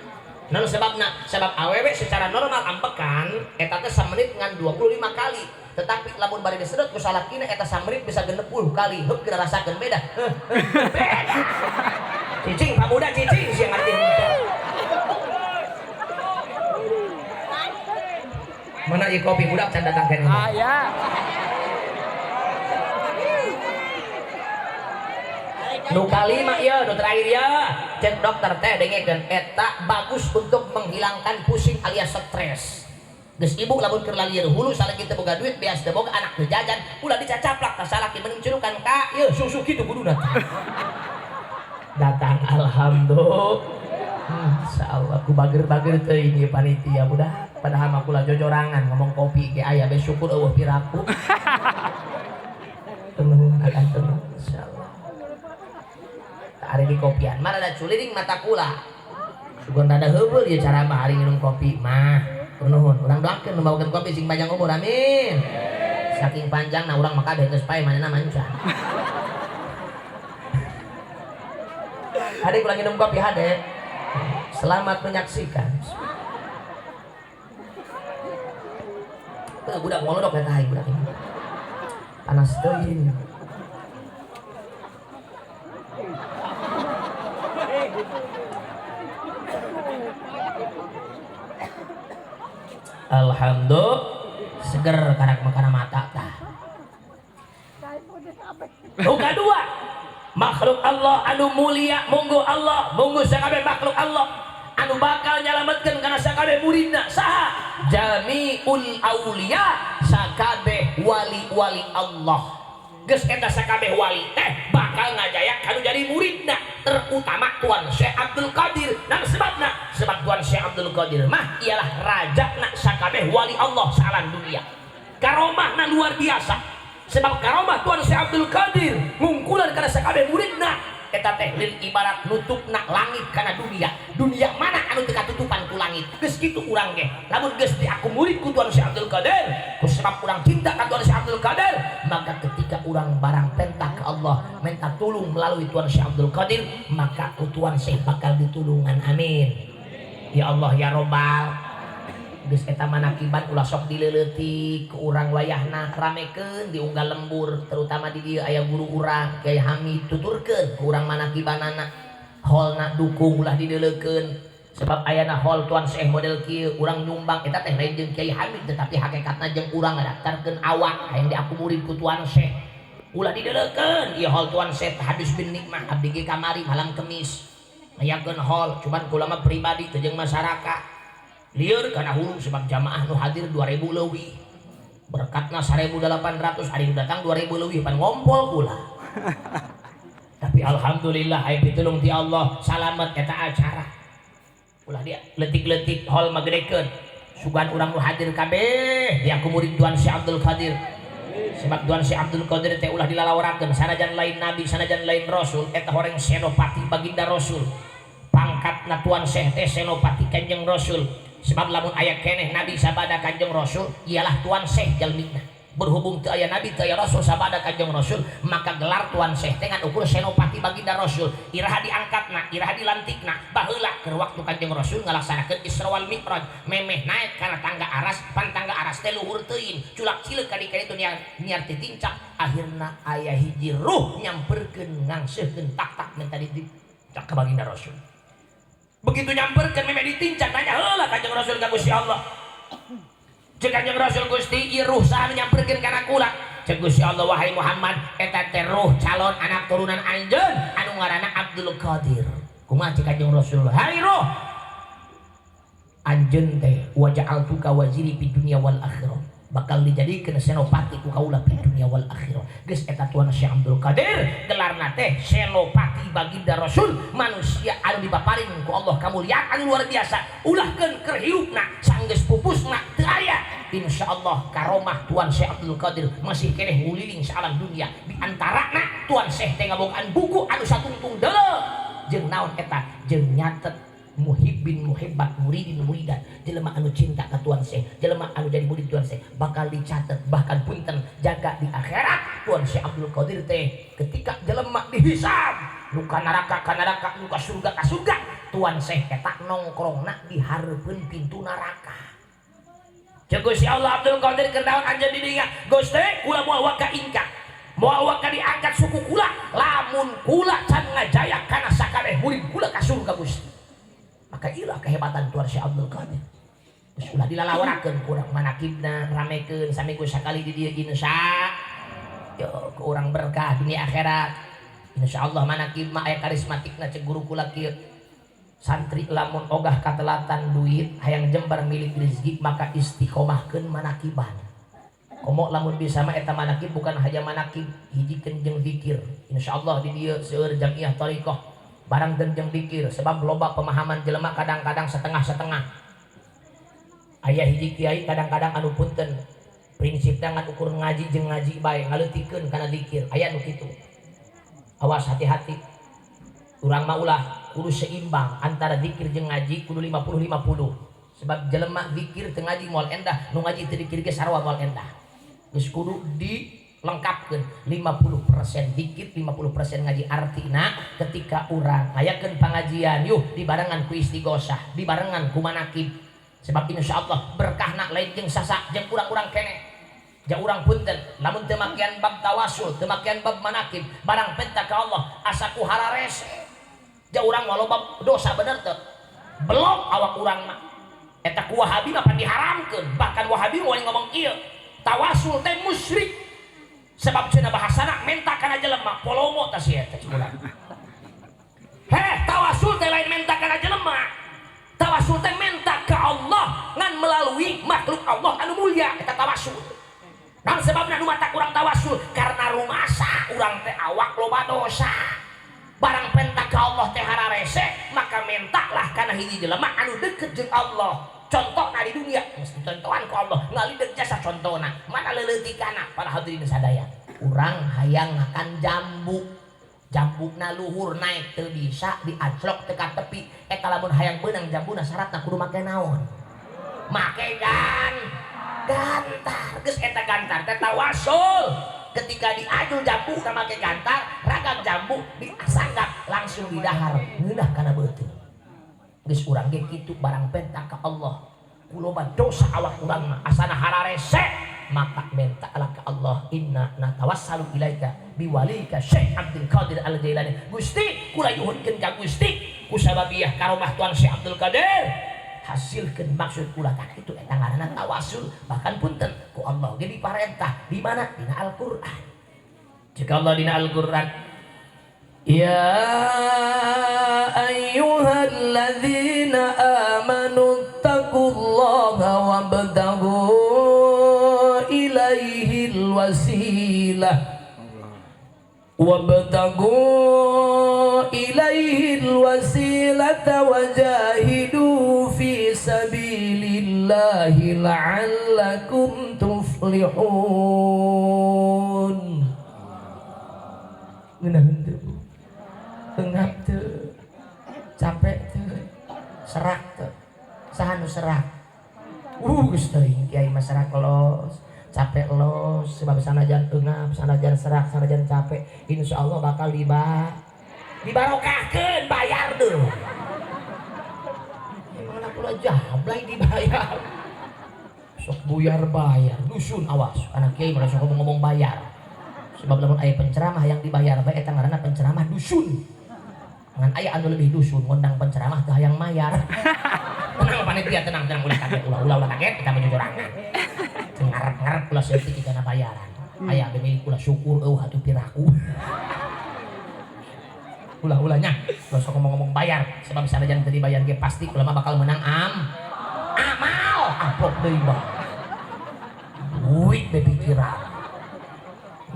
Naon sebabna? Sebab awewe secara normal ambekan eta teh samenit ngan 25 kali. Tetapi lamun bari disedot ku salakina eta samenit bisa 60 kali. Heup kira rasakeun beda. Beda. Cicing pamuda cicing sia ngarti henteu. Mana ieu kopi budak can datang keneh. Ah ya. Nu kalima ieu, nu terakhir ieu, cek dokter teh dengekeun eta bagus untuk menghilangkan pusing alias stres. Geus ibu lamun keur lalieur hulu salaki teu boga duit beas teu boga anak teu jajan, ulah dicacaplak ka salaki mending cerukan ka ieu susu kitu kuduna. Datang alhamdulillah. Insyaallah ku bager-bager teuing ieu panitia budak. Padahal mah kula jojorangan ngomong kopi ge aya be syukur eueuh piraku. Nuhun akan tenang insyaallah. Hari di kopian mah rada culiring mata kula. Sugan rada heubeul ieu cara mah hari nginum kopi mah. Nuhun, urang doakeun nu mawakeun kopi sing panjang umur amin. Saking panjangna urang mah kabeh geus pae manehna manca. Hade kula nginum kopi hade. Selamat menyaksikan. Teu budak molodok eta aing budak ini. Panas teuing. Alhamdulillah seger karak makana mata tah. Nu kadua makhluk Allah anu mulia munggu Allah munggu sakabeh makhluk Allah anu bakal nyalametkeun kana sakabeh muridna saha jamiul aulia sakabeh wali-wali Allah. Geus eta sakabeh wali teh bakal ngajaya kanu jadi muridna terutama Tuan Syekh Abdul Qadir. Dan sebabna sebab Tuan Syekh Abdul Qadir mah ialah rajana sakabeh wali Allah salan dunia. Karomahna luar biasa. Sebab karomah Tuan Syekh Abdul Qadir ngungkulan kana sakabeh muridna eta teh lil ibarat nutupna langit kana dunia. Dunia mana anu teu katutupan ku langit. Geus kitu urang ge lamun geus diaku murid ku Tuan Syekh Abdul Qadir ku sebab urang cinta ka Tuan Syekh Abdul Qadir maka ketika urang barang pentah ke Allah minta tulung melalui Tuan Syekh Abdul Qadir maka ku Tuan Syekh bakal ditulungan amin. Ya Allah ya Robbal. Geus eta manakiban ulah sok dileuletik ku urang wayahna ramekeun diunggal lembur terutama di dieu aya guru urang Kiai Hamid tuturkeun ku urang manakibanana holna dukung ulah dideuleukeun sebab ayana hol Tuan Syekh model kieu urang nyumbang eta teh lain jeung Kiai Hamid tetapi hakikatna jeung urang ngadaftarkeun awak hayang diaku murid ku Tuan Syekh ulah dideuleukeun ieu hol Tuan Syekh hadis bin nikmah abdi ge kamari malam Kemis ngayakeun hol cuman kula mah pribadi teu jeung masyarakat lieur kana hulu sebab jamaah nu hadir 2000 leuwih. Berkatna 1800, ari nu datang 2000 leuwih, pan ngompol kula. Tapi alhamdulillah aya pitulung ti Allah, salamet eta acara. Ulah dia letik-letik hol magedekeun. Sugan urang nu hadir kabeh diaku murid Tuan Syekh Abdul Qadir. Sebab Tuan Syekh Abdul Qadir teh ulah dilalawarakeun, sanajan lain nabi, sanajan lain rasul, eta horeng senopati baginda rasul. Pangkatna Tuan Syekh teh senopati Kanjeng Rasul. Sebab lamun aya keneh nabi sabada Kanjeng Rasul, ialah Tuan Syekh jalmina. Berhubung teu aya nabi, teu aya rasul sabada Kanjeng Rasul, maka gelar Tuan Syekh teh ngan ukur senopati baginda Rasul. Iraha diangkatna, iraha dilantikna, baheula keur waktu Kanjeng Rasul ngalaksanakeun Isra wal Mi'raj, memeh naik kana tangga aras, pan tangga aras teh luhur teuing, culak cileuk ka ditu niar niar titincak, akhirna aya hiji ruh nyamperkeun ngangseuhkeun tak-tak minta ditincak ka baginda Rasul. Begitu nyamperkeun memeh ditincak, nanya heula Kanjeng Rasul ka Gusti Allah. Cek Kanjeng Rasul, "Gusti, ieu ruh saha nu nyamperkeun kana kula?" Cek Gusti Allah, "Wahai Muhammad, eta teh ruh calon anak turunan anjeun anu ngaranna Abdul Qadir." Kumaha cek Kanjeng Rasul? "Hai ruh, anjeun teh waja'altuka waziri fid dunya wal akhirah, bakal dijadikeun senopati ku kaula fid dunya wal akhirah." Geus eta Tuan Syekh Abdul Qadir gelarna teh senopati baginda Rasul, manusia anu dipaparin ku Allah kamuliaan anu luar biasa. Ulahkeun keur hirupna, sanggeus pupusna teu aya. Insyaallah karomah Tuan Syekh Abdul Qadir masih keneh nguliling saalam dunia. Di antarana Tuan Syekh teh ngabogaan buku anu satungtung deuleu jeung naon eta, jeung nyatet muhibbin muhibbat, muridin muridat, jelema anu cinta ka Tuan Syekh, jelema anu jadi murid Tuan Syekh bakal dicatat. Bahkan punten, jaga di akhirat Tuan Syekh Abdul Qadir teh ketika jelema dihisab, nu ka neraka ka neraka, nu ka surga ka surga, Tuan Syekh eta nongkrongna di hareupeun pintu neraka. Cek Gusti Allah, "Abdul Qadir, keur naon anjeun di dinya?" "Gusti, kula moal waka ingka, moal waka diangkat suku kula lamun kula can ngajaya kana sakabeh murid kula ka surga, Gusti." Maka ilah kehebatan Tuan Syekh Abdul Qadir. Geus ulah dilalawarakeun, kurang manakibna ramekeun saminggu sakali di dieu, insya yo ke urang berkah dunia akhirat insyaallah. Manakib mah aya karismatikna. Cek guru kula kieu, santri lamun ogah katelatan duit, hayang jembar milik rezeki, maka istiqomahkeun manakiban. Komo lamun bisa mah eta manakib bukan hanya manakib, hijikeun jeung zikir. Insyaallah di dieu seueur jamiah thariqah, barang jeung zikir, sebab loba pemahaman jelema kadang-kadang setengah-setengah. Aya hiji kiai kadang-kadang anu punten prinsipna ngan ukur ngaji jeung ngaji bae, ngaleutikeun kana zikir. Aya nu kitu, awas, hati-hati. Urang mah ulah, kudu seimbang antara zikir jeung ngaji, kudu 50-50, sebab jelema zikir teu ngaji moal endah, nu ngaji teu dikir ge sarua moal endah. Geus kudu dilengkapkeun 50% zikir, 50% ngaji. Artina ketika urang ngayakeun pangajian yuh dibarengan ku istighosah, dibarengan ku manakib, sebab insyaallah berkahna lain jeung sasa, jeung urang-urang keneh. Ja urang punten, lamun teu makian bab tawasul, teu makian bab manakib, barang penta ka Allah asa ku hararese. Ja urang mah loba dosa, bener teu? Belok awak urang mah eta ku Wahabi mah pan diharamkeun. Bahkan Wahabi moal ngomong kieu, tawasul teh musyrik, sebab cenah bahasana menta kana jelema. Polomo tah si eta cik urang. Heh, tawasul teh lain menta kana jelema, tawasul teh menta ka Allah ngan melalui makhluk Allah anu mulia, eta tawasul. Dan sebabna nu matak urang tawasul karena rumasa urang teh awak loba dosa, barang penta ka Allah teh hararese, maka mentalah kana hiji jelema anu deket jeung Allah. Contohna di dunia mesti contohan ku Allah ngalideg jasa. Contohna mana leuleutikana, para hadirin sadaya, urang hayang makan jambu, jambuna luhur naik teu bisa diaclok teu ka tepi. Eta lamun hayang beunang jambuna syaratna kudu make naon? Make gantar. Geus eta gantar teh tawasul. Ketika diajul jambu na make gantar, ragam jambu diasanggap langsung didahar, ngeunah kana beuteung. Geus urang ge kitu, barang penta ka Allah ku loba dosa awak urang mah asana hararese, maka mintalah ke Allah, inna natawassalu ilaika biwalika Syekh Abdul Qadir Al Jailani. Gusti, kula nyuhunkeun ka Gusti ku sababiyah karomah Tuan Syekh Abdul Qadir, hasilkeun maksud kula. Tah kitu eta ngaranna tawasul. Bahkan punten, ku Allah ge diparentah. Di mana? Dina Al-Qur'an. Jika Allah dina Al-Qur'an, Ya ayyuhalladzina amanu taqullaha wabtaghu. wasilah wabtagu ilaihil wasilata wajahidu fi sabilillahi la'allakum tuflihun. Ngeunah teu Bu? Engap teu? Capek teu? Serak teu? Saha nu serak? Geus teuing kiai mah serak los, capek los, sebab sanajan eungap, sanajan serak, sanajan capek, insyaallah bakal dibarokahkeun, bayar dulu. Emang anak kula jablay dibayar. Sok buyar bayar, dusun awas, anak kiai mah sok ngomong bayar. Sebab lamun aya penceramah yang dibayar bae eta ngaranna penceramah dusun. Ngan aya anu lebih dusun ngondang penceramah teu hayang mayar. Tenang panitia, tenang, tenang, ulah kaget, ulah, ulah, ulah kaget, kita mah jujurangan. Teu ngarep-ngarep ulah saeutik kana bayaran. Aya abdi milik ulah syukur eueuh atuh piraku. Ulah-ulahnya, ulah sok ngomong-ngomong bayar, sebab sanajan teu dibayar ge pasti kula mah bakal menang amal, amplop deui bah. Duit be pikiran.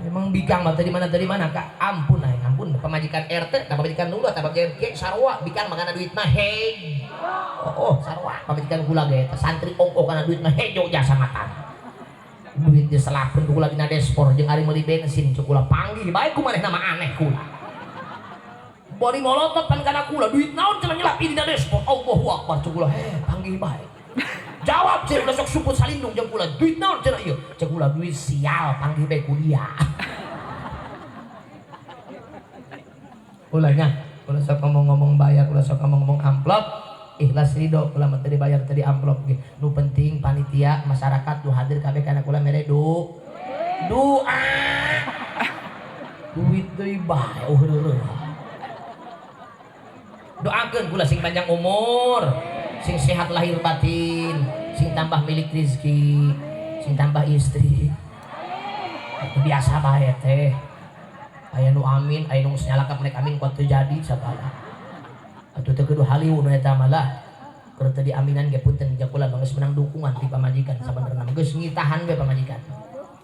Memang bikang mah tadi mana kak, ampun aing, ampun pamajikan RT, tak pamajikan lurah, tak pamajikan kiai sarua, bikang mah kana duit mah hei. Oh, sarua pamajikan kula ge eta santri ongkoh kana duit mah hejo jasa matan. Duit diselapeun ku kula dina dashboard jeung ari meuli bensin cuk kula panggih bae ku manehna mah aneh kula. Bari molotot pan kana kula duit naon cenah nyelap dina dashboard. Allahu akbar cuk kula, heh panggih bae. Jawab cenah ulah sok suput salindung jeung kula, duit naon cenah ieu? Cek kula duit sial panggih bae ku dia. Ulahnya, ulah sok ngomong-ngomong bayar, ulah sok ngomong-ngomong amplop, ikhlas ridho kula mah teu dibayar teu di amplop ge. Nu penting panitia masyarakat nu hadir kabeh kana kula mere doa. Duit deui bae eueuh. Doakeun kula sing panjang umur, sing sehat lahir batin, sing tambah milik rezeki, sing tambah istri. Itu biasa bae teh. Aya nu amin, aya nu geus nyalakap nek amin kuat teu jadi sagala. Atuh teu kudu haliwu nu eta mah lah. Keur teu diaminan ge punten ja kula mah geus menang dukungan ti pamajikan sabenerna mah geus ngitahan we pamajikan.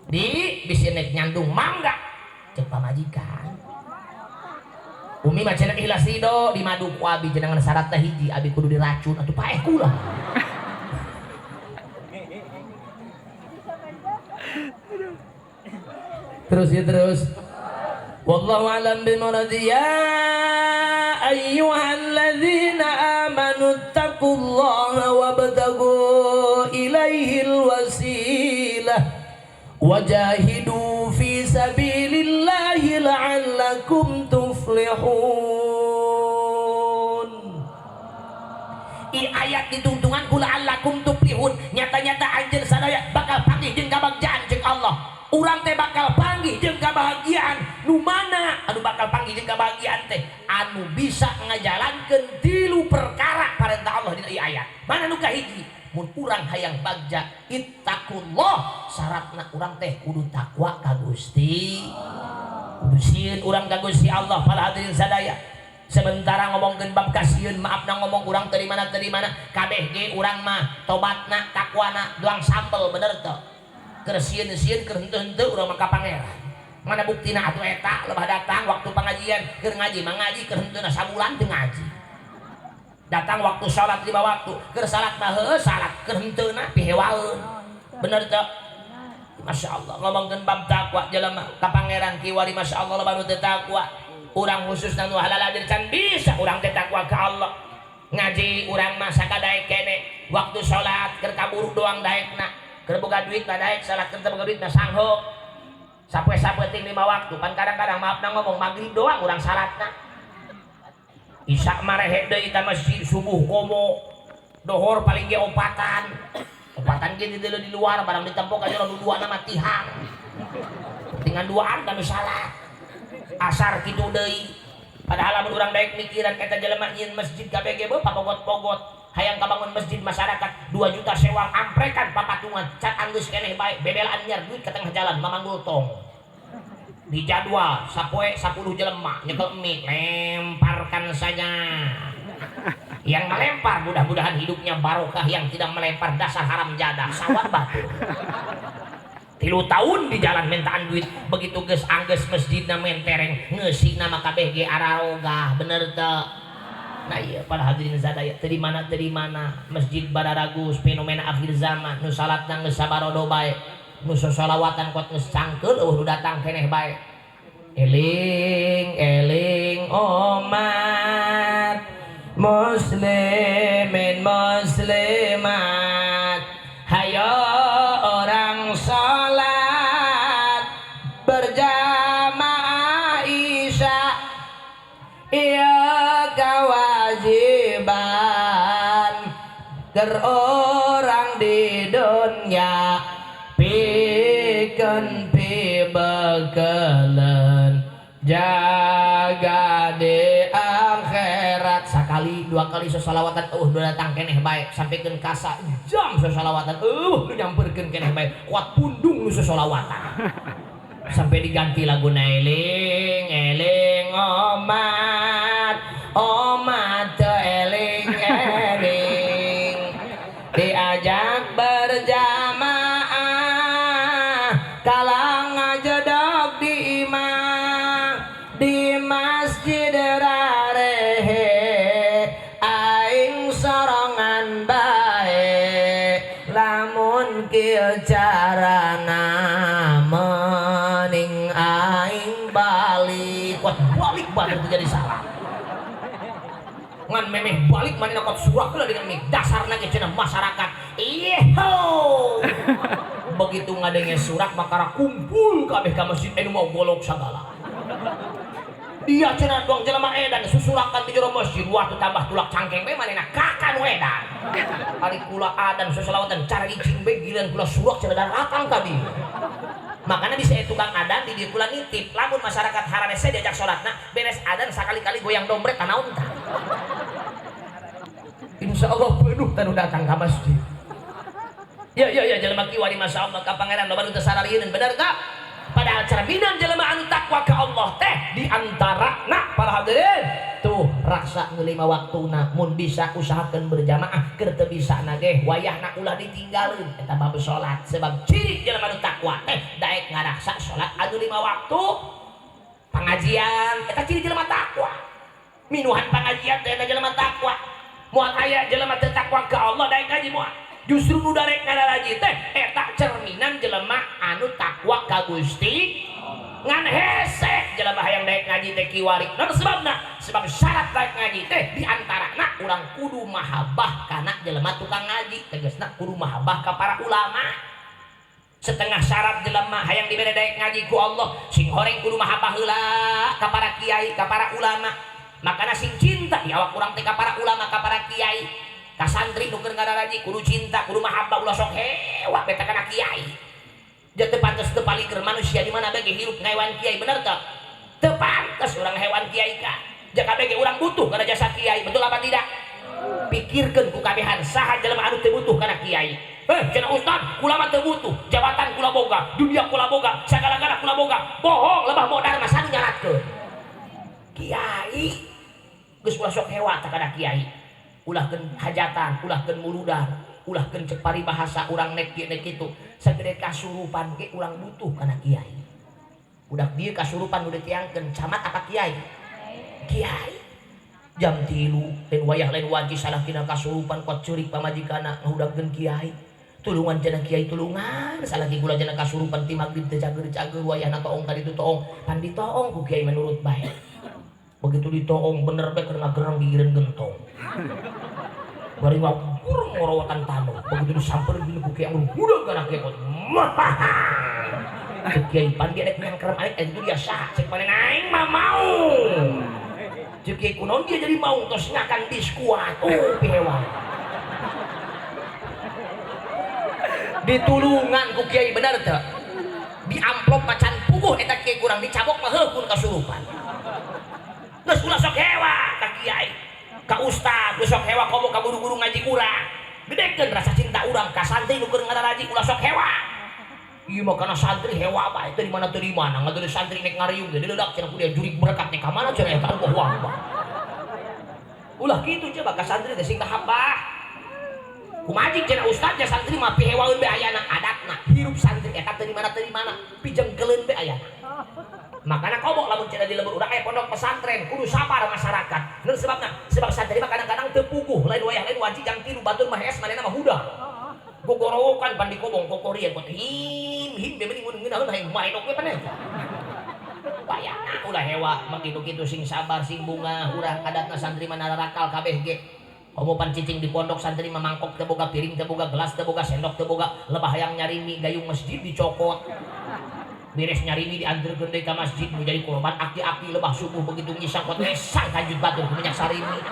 Di bisi nek nyandung mangga cek pamajikan. Umi mah cenah ikhlas ridho di madu ku abi jenengan syaratna hiji abi kudu diracun atuh paeh kula. Terus ya terus. Wallahu a'lam bimuradi. Ya ayyuhalladzina amanu taqullaha wabtagu ilaihil wasilah wajahidu fi sabilillahi la'allakum tuflihun. I ayat ditungtungan ku la'allakum tuflihun, nyata-nyata anjeun sadaya bakal panggih jeung kabagjaan jeung Allah. Urang teh bakal panggih jeung kabahagiaan. Nu mana anu bakal panggih jeung kabahagiaan teh? Anu bisa ngajalankeun tilu perkara parentah Allah dina ieu ayat. Mana nu kahiji? Mun urang hayang bagja ittaqullah, syaratna urang teh kudu takwa ka Gusti. Kudu sieun urang ka Gusti Allah para hadirin sadaya. Sementara ngomongkeun bab kasieun, maafna ngomong urang teu di mana teu di mana, kabeh ge urang mah tobatna takwana doang sambel bener teu? Keur sieun-sieun keur henteu-henteu urang mah ka pangeran. Mana buktina atuh eta lebah datang waktu pengajian keur ngaji mah ngaji keur henteuna sabulan teu ngaji. Datang waktu salat 5 waktu keur salat mah heueuh salat keur henteuna pihewaeun. Bener teu? Masya Allah ngomongkeun bab takwa jelema ka pangeran kiwari Masya Allah loba nu teu takwa. Urang khususna nu halal can bisa urang teh takwa ka Allah. Ngaji urang mah sakadaek kene waktu salat keur kaburu doang daekna. Keur boga duit mah daek salat, keur teu boga duit mah sangho. Sapoe-sapoe ting 5 waktu pan kadang-kadang maafna ngomong magrib doang urang salatna. Isya mah rehe deui ka masjid subuh komo. Dohor paling ge opatan. Opatan ge di luar barang ditempo ka jero nu duana mah tihang. Tinggal duaan ka nu salat. Asar kitu deui. Padahal lamun urang daek mikiran eta jelema nyieun masjid kabeh ge beuh papogot-pogot. Hayang kabangun masjid masyarakat 2 juta sewang amprekan papatungan cat anggeus keneh bae bebelaan nyar duit ke tengah jalan mamanggul tong. Di jadwal sapoe 10 jelema nyekel mie lemparkan saja. Yang melempar mudah-mudahan hidupnya barokah, yang tidak melempar dasar haram jadah sawat batu. 3 tahun di jalan mintaan duit. Begitu geus angges masjidna mentereng, ngeusina mah kabeh ge ararogah, bener teu? Nah iya, para hadirin sadaya, teu di mana masjid bararagus, fenomena akhir zaman. Nu salatna geus sabarodo bae, nu sosolawatan kot geus cangkeul, euweuh nu datang keneh bae. Eling eling umat muslimin muslimat, hayo urang salat berjamaah isya. Iya, kewajiban keur urang di dunia, pikeun pibekeleun jaga di akhirat. Sakali dua kali sosalawatan, udah datang keneh bae. Sampaikan kasa jam sosalawatan, nu nyamperkeun keneh bae, kuat pundung nu sosalawatan sampai diganti lagu. Eling eling omat omat, eling eling, diajak berjamaah kalah ngajedog di imah, di masjid rarehe, aing sorongan bae. Lamun kieu carana, mening aing balik. Kuat balik batur jadi salah ngan memeh balik mana kot surak heula dengan mik dasarna ge cenah masyarakat. Ieu begitu ngadenge surak maka kumpul kabeh ka masjid, anu mau golok sagala. Dia cenah doang jelema edan susurakan di jero masjid. Waktu tambah tulak cangkeng bae manehna kakak nu edan. Ari kula adan sosolawatan cara licing bae, giliran kula surak cenah datang tadi. Makanya bisa tukang adan di dieu kula nitip, lamun masyarakat hararese diajak salatna, beres adan sakali-kali goyang dombret tanaon tah. Insya Allah penuh tanu datang ke masjid. Ya ya ya, jelema kiwari, masya Allah, ka Pangeran loba nu teu sararieun, bener tak? Padahal cerminan jelema anu takwa ka Allah teh di antara nak para hadirin tuh raksa ngelima waktuna, mun bisa usahakeun berjamaah, keur teu bisa na ge wayahna ulah ditinggalin eta bab salat. Sebab ciri jelema anu takwa teh daek ngaraksa salat anu lima waktu, pengajian eta ciri jelema takwa, minuhan pengajian teh eta jelema takwa. Moal aya jelema teu takwa ka Allah daek ngaji, moal. Justru nu darek ngadaraji teh eta cerminan jelema anu takwa ka Gusti. Ngan hese jelema hayang daek ngaji teh kiwari. Naon sebabna? Sebab syarat daek ngaji teh di antarana urang kudu mahabbah kana jelema tukang ngaji, tegasna kudu mahabbah ka para ulama. Setengah syarat jelema hayang dibere daek ngaji ku Allah, sing horeng kudu mahabbah heula ka para kiai, ka para ulama. Makana sing cinta di awak urang teh ka para ulama, ka para kiai. Ka santri nu keur ngadaraji kudu cinta, kudu mahabbah, ulah sok hewa beta kana kiai. Dia teu pantes, teu paliger manusia di mana bae hirup ngahewan kiai, bener teu? Teu pantes urang hewan kiai ka. Jaka bege urang butuh kana jasa kiai, betul apa tidak? Pikirkeun ku kabehan, saha jelema anu teu butuh kana kiai? Eh, cenah ustad, kula mah teu butuh, jabatan kula boga, dunia kula boga, sagala-gala kula boga. Bohong, lebah modar mah sanu nyaratkeun. Kiai geus ulah sok hewa tah kana kiai. Ulahkeun hajatan, ulahkeun muludan, ulahkeun cek paribahasa urang nek kieu nek kitu. Sagede kasurupan ge urang butuh kana kiai. Udah dieu kasurupan udah tiangkeun camat apa kiai? Kiai. Jam 3 lain wayah lain wanci salah kina kasurupan, kuat ceurik pamajikana, ngahudangkeun kiai. Tulungan cenah kiai, tulungan salah ki kula cenah kasurupan ti magrib teu cager-cager, wayahna toong tadi tu toong pan ditoong ku kiai menurut bae. Begitu ditoong bener bae keur ngagereng gigireun gentong. Bari ngagurung ngorowotan tanu. Begitu disampeurkeun ku kiai hudang kana kiai kot. Cek kiai, pan dia rek nyangkrem arek itu dia sah. Cek maneh, aing mah mau. Cek kiai, kunaon dia jadi mau tos ngakan biskuat. Oh, pihewa. Ditulungan ku kiai, bener teu? Di amplop macan puguh eta kiai kurang dicabok mah heuh kun kasurupan. Geus ulah sok hewa ka kiai, ka ustad, geus sok hewa komo ka guru-guru ngaji urang. Gedekeun rasa cinta urang ka santri nu keur ngararaji, ulah sok hewa. Ieu mah kana santri hewa bae, teu di mana teu di mana, ngadeuleu santri nek ngariung ge dileudak cenah ku dia, jurig berkat nek ka mana cenah eta, Allahu Akbar. Ulah kitu coba ka santri teh sing mahabbah. Kumaha cenah ustad ya santri mah pihewaeun be ayana adatna. Hirup santri eta teu di mana teu di mana, pijengkeleun be ayana. Makana komo lamun cenah di lembur urang aya pondok pesantren, kudu sabar masyarakat. Naon sebabna? Sebab santri mah kadang-kadang teu puguh, lain wayah lain wanci jang tilu batur mah hees manehna mah hudang. Gogorowokan pan dikobong kokorian kot him him be mending mun ngeunaheun hayang maredok we paneh. Wayahna ulah hewa mah kitu-kitu sing sabar sing bunga urang adatna santri mah nararakal kabeh ge. Komo pan cicing di pondok santri mah mangkok teu boga, piring teu boga, gelas teu boga, sendok teu boga, lebah hayang nyarimi gayung masjid dicokot. Beres nyarimi dianterkeun deui ka masjid nu jadi korban aki-aki lebah subuh begitu ngisang kot esang kanjut batur ku minyak sarimi.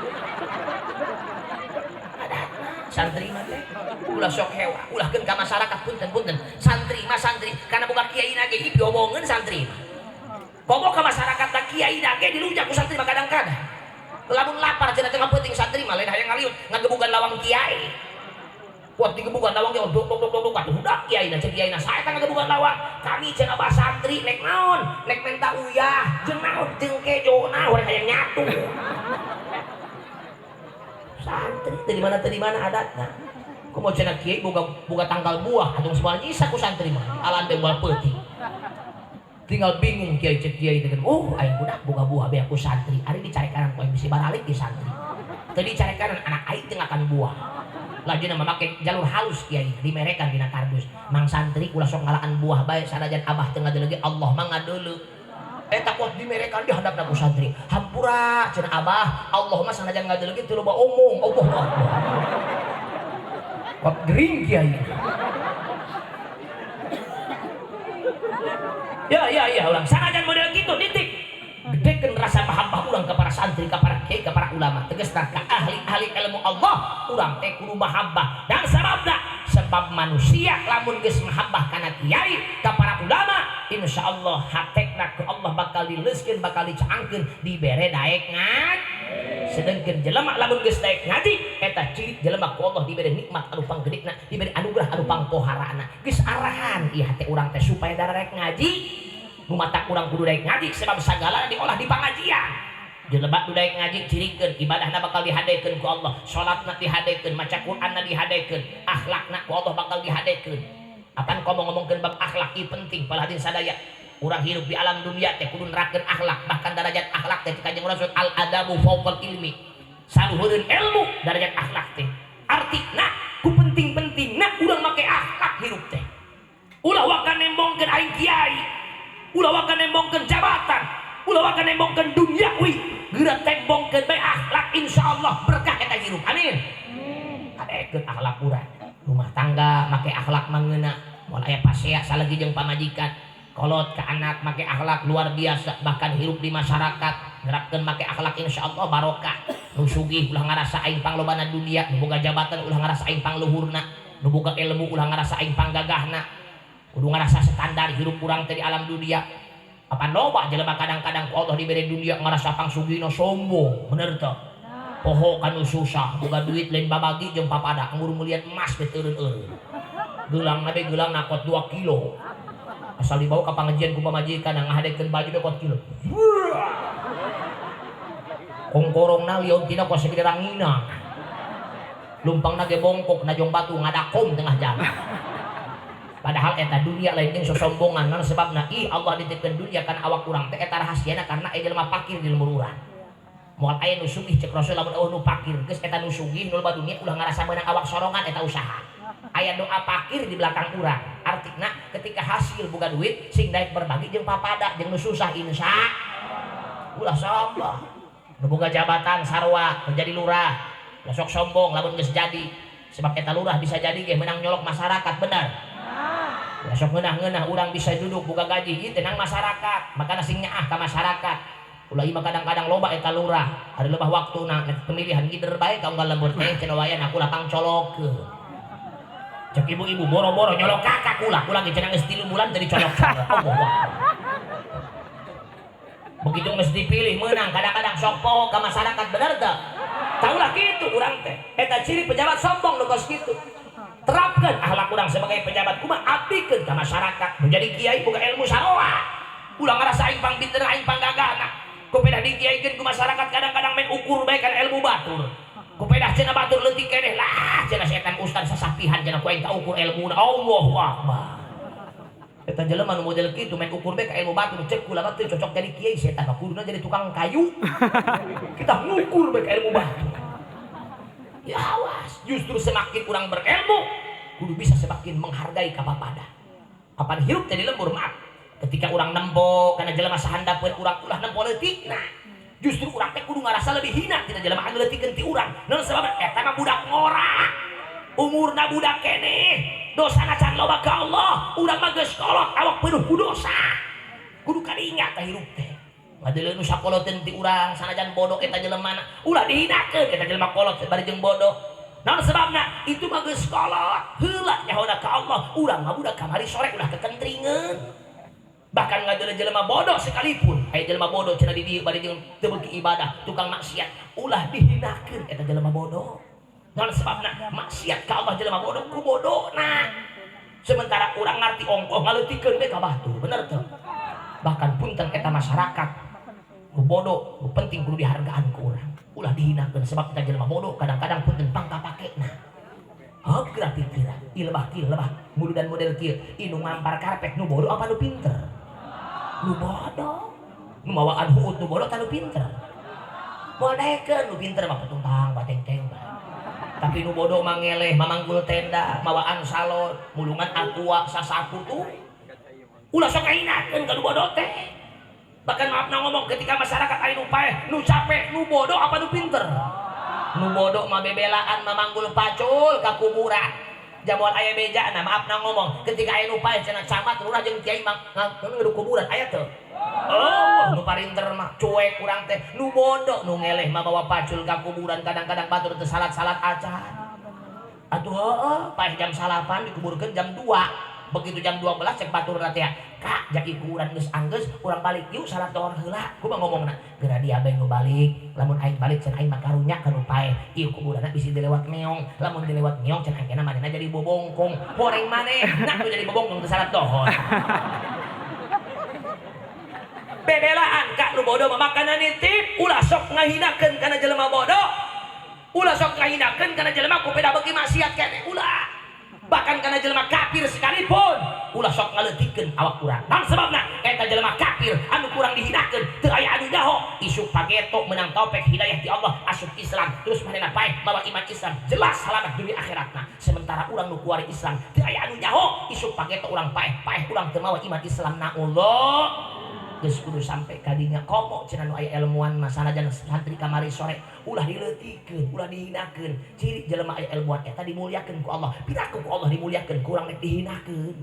Adatna santri mah teh ulah sok hewa, ulahkeun ka masyarakat punten-punten. Santri mah santri kana boga kiai na ge diomongeun santri mah. Komo ka masyarakat da kiai na ge dilujak ku santri mah kadang-kadang. Lamun lapar cenah tengah peuting santri mah lain hayang ngaliut ngagebugan lawang kiai. Kuat digebugan lawang ge dok dok dok dok atuh hudak kiai na cek kiai na sae ngagebugan lawang. Kami cenah bah santri nek naon? Nek menta uyah jeung naon jeung kejona urang hayang nyatu. Santri teu di mana adatna. Komo cenah kiai boga tanggal buah atuh moal nyisa ku santri mah. Alan teh moal peuting. Tinggal bingung kiai cek kiai teh oh aing budak boga buah be aku santri. Ari dicarekan ku aing bisi baralik di santri. Teu dicarekan anak aing teu ngakan buah. Lajuna mah make jalur halus kiai dimerekan dina kardus. Mang santri ulah sok ngalaan buah bae sanajan abah teu ngadeuleu ge Allah mah ngadeuleu. Eta kuat dimerekan di handapna ku santri. Hampura cenah abah, Allah mah sanajan ngadeuleu ge teu loba omong. Allah Akbar. Kuat gering kiai. Ya ya ya ulang sanajan model gitu titik. Gedekeun rasa mahabbah urang ka para santri, ka para kiai, ka para ulama. Tegasna ka ahli-ahli ilmu Allah, urang teh kudu mahabbah. Dan sababna sebab manusia lamun geus mahabbah kana kiai, ka para ulama, insyaallah hatekna ku Allah bakal dileuskeun, bakal dicaangkeun, dibere daek ngaji. Sedengkeun jelema lamun geus daek ngaji, eta ciri jelema ku Allah dibere nikmat anu panggedena, dibere anugerah anu pangpoharana. Geus arahan ieu hate urang teh supaya dararek ngaji. Nu matak urang kudu daek ngaji sebab sagala diolah di pangajian. Jelema nu daek ngaji cirikeun ibadahna bakal dihadekeun ku Allah, salatna dihadekeun, maca Qur'anna dihadekeun, akhlakna ku Allah bakal dihadekeun. Apan komo ngomongkeun bab akhlak ieu penting palahdin sadaya. Urang hirup di alam dunia teh kudu nerapkeun akhlak, bahkan darajat akhlak teh Kanjeng Rasul al adabu fawqal ilmi. Saluhureun ilmu darajat akhlak teh. Artina ku penting-pentingna urang make akhlak hirup teh. Ulah waka nembongkeun aing kiai. Ulah waka nembongkeun jabatan, ulah waka nembongkeun dunia wi, geura tembongkeun bae akhlak insyaallah berkah eta hirup. Amin. Hadekeun akhlak urang. Rumah tangga make akhlak mangeuna, moal aya pasea salagi jeung pamajikan. Kolot ka anak make akhlak luar biasa, bahkan hirup di masyarakat nerapkeun make akhlak insyaallah barokah. Nu sugih ulah ngarasa aing panglobana dunia, nu boga jabatan ulah ngarasa aing pangluhurna, nu boga ilmu ulah ngarasa aing panggagahna. Kudu ngarasa standar hirup urang teh di alam dunia. Apa loba jelema kadang-kadang ku Allah dibere dunia ngarasa pangsugihna sombong, bener teu? Poho kanu susah, boga duit lain babagi jeung papada, ngur meulian emas be teureun-eureun. Geulangna be geulang nakot 2 kilo. Asal dibawa ka pangajian ku pamajikan ngahadekeun baju be kot kilo. Kongkorongna liontina ku segede rangina. Lumpangna ge bongkok najong batu ngadakom tengah jalan. Padahal eta dunia lain jeung sosombongan naon sebabna ih Allah dititipkeun dunia kana awak urang teh eta rahasiana karena aya jelema fakir di lembur urang. Moal aya nu sugih cek Rasul lamun eueuh nu fakir geus eta nu sugih nu loba dunia ulah ngarasa meunang awak sorongan eta usaha. Aya doa fakir di belakang urang. Artina ketika hasil boga duit sing daek berbagi jeung papada jeung nu susah insya ulah sombong. Nu boga jabatan sarua menjadi lurah ulah sok sombong lamun geus jadi sebab eta lurah bisa jadi ge meunang nyolok masyarakat bener. Ulah sok ngeunah-ngeunah urang bisa duduk boga gaji ieu teh nang masyarakat makana sing nyaah ka masyarakat. Ulah ieu mah kadang-kadang loba eta lurah ari lebah waktuna pemilihan gider bae ka unggal lembur teh cenah wayan aku lapang colokkeun. Cek ibu-ibu boro-boro nyolok kakak kula, kula ge cenah geus 3 bulan teu dicolok-colok. Allah Akbar. Begitu geus dipilih meunang kadang-kadang sok poho ka masyarakat bener teu? Taulah kitu urang teh. Eta ciri pejabat sombong nu kos kitu. Terapkan akhlak urang sebagai pejabat kumaha abdikeun ka masyarakat. Nu jadi kiai boga ilmu saroa. Ulah ngarasa aing pangpinter aing panggagahna. Ku pedah dikiaikeun ku masyarakat kadang-kadang main ukur bae kana ilmu batur. Ku pedah cenah batur leutik keneh lah cenah setan ustaz Disampihan cenah ku aing ukur ilmuna. Allahu akbar. Eta jelema nu model kitu main ukur bae ka ilmu batur, cek kula mah teu cocok jadi kiai, si eta mah kuduna jadi tukang kayu. Kita ngukur bae ka ilmu batur. Ya awas, justru semakin urang berilmu kudu bisa semakin menghargai ka papada. Kapan hirup teh di lembur, maaf. Ketika urang nempo kana jelema sahandapeun urang, ulah nempo leutikna. Justru urang teh kudu ngarasa lebih hina tina jelema anu leutikkeun ti urang. Naon sababna? Eta mah budak ngora. Umurna budak keneh. Dosana can loba ka Allah. Urang mah geus kolot, awak penuh ku dosa. Kudu karingat teh hirup teh. Ngadeuleu nu sakoloteun ti urang sanajan bodoh eta jelemana, ulah dihinakeun eta jelema kolot bari jeung bodoh. Naon sebabna? Itu mah geus kolot. Heula nyahona ka Allah, urang mah budak kamari sore, ulah kekentringeun. Bahkan ngadeuleu jelema bodoh sekalipun, aya jelema bodoh cenah di dieu bari jeung teu beuki ibadah, tukang maksiat, ulah dihinakeun eta jelema bodoh. Naon sebabna? Maksiat ka Allah jelema bodoh ku bodona. Sementara urang ngarti ongkoh ngaleutikeun we ka batur, bener teu? Bahkan punten, eta masyarakat nu bodoh, nu penting kudu dihargaan ku urang. Ulah dihinakeun sebab eta jelema bodoh kadang-kadang punten pangkapakena. Heup geura pikiran, ieu lebah kieu, lebah muludan model kieu, ieu nu ngampar karpet nu bodoh apa nu pinter? Nu bodoh. Nu mawaan huut nu bodoh tah nu pinter? Moal daekeun, nu pinter mah petuntang bateng-teng bae. Tapi nu bodoh mah ngeleh, mamanggul tenda, mawaan salon, mulungan aqua sasapu tuh. Ulah sok ngahinakeun ka nu bodoh teh. Bahkan maaf na ngomong, ketika masyarakat aya nu paeh, nu capek, nu bodoh apa nu pinter? Nu bodoh mah bebelaan mamanggul pacul ka kuburan. Jamuan aya beja, nah maaf na ngomong, ketika aya nu paeh cenah camat, lurah jeung kiai mah ngeduk kuburan aya teu? Oh, nu parinter mah cuek urang teh. Nu bodoh nu ngeleh mah bawa pacul ka kuburan, kadang-kadang batur teu salat-salat acan. Atuh heueuh, paeh jam 9 dikuburkeun jam 2. Begitu jam 12 cek batur teh, "Kak, jadi kuburan geus anggeus, urang balik yuk, salat dohor heula." Kumaha ngomongna? "Geura dia bae nu balik, lamun aing balik cenah aing mah karunya ka nu paeh. Ieu kuburanna bisi dilewat meong. Lamun dilewat meong cenah engkena manehna jadi bobongkong. Horeng maneh, nah nu jadi bobongkong teu salat dohor." Bebelaan kak nu bodoh mah makana nitip, ulah sok ngahinakeun kana jelema bodoh. Ulah sok ngahinakeun kana jelema ku peda beuki maksiat keneh, ulah. Bahkan kana jelema kafir sekalipun ulah sok ngaleutikeun awak urang. Naon sebabna? Eta jelema kafir anu kurang dihinakeun teu aya anu nyaho, isuk pageto menang taufik hidayah ti Allah, asup Islam, terus manehna paeh mawa iman Islam, jelas selamat dunia akhiratna. Sementara urang nu kuari Islam teu aya anu nyaho, isuk pageto urang paeh, paeh urang teu mawa iman Islam na Allah. Geus kudu sampai kadinya. Komo cenah nu aya ilmuwan mah, sanajan santri kamari sore, ulah dileutikeun, ulah dihinakeun. Ciri jelema aya ilmuwan eta dimuliakeun ku Allah. Piraku ku Allah dimuliakeun, kurang rek dihinakeun.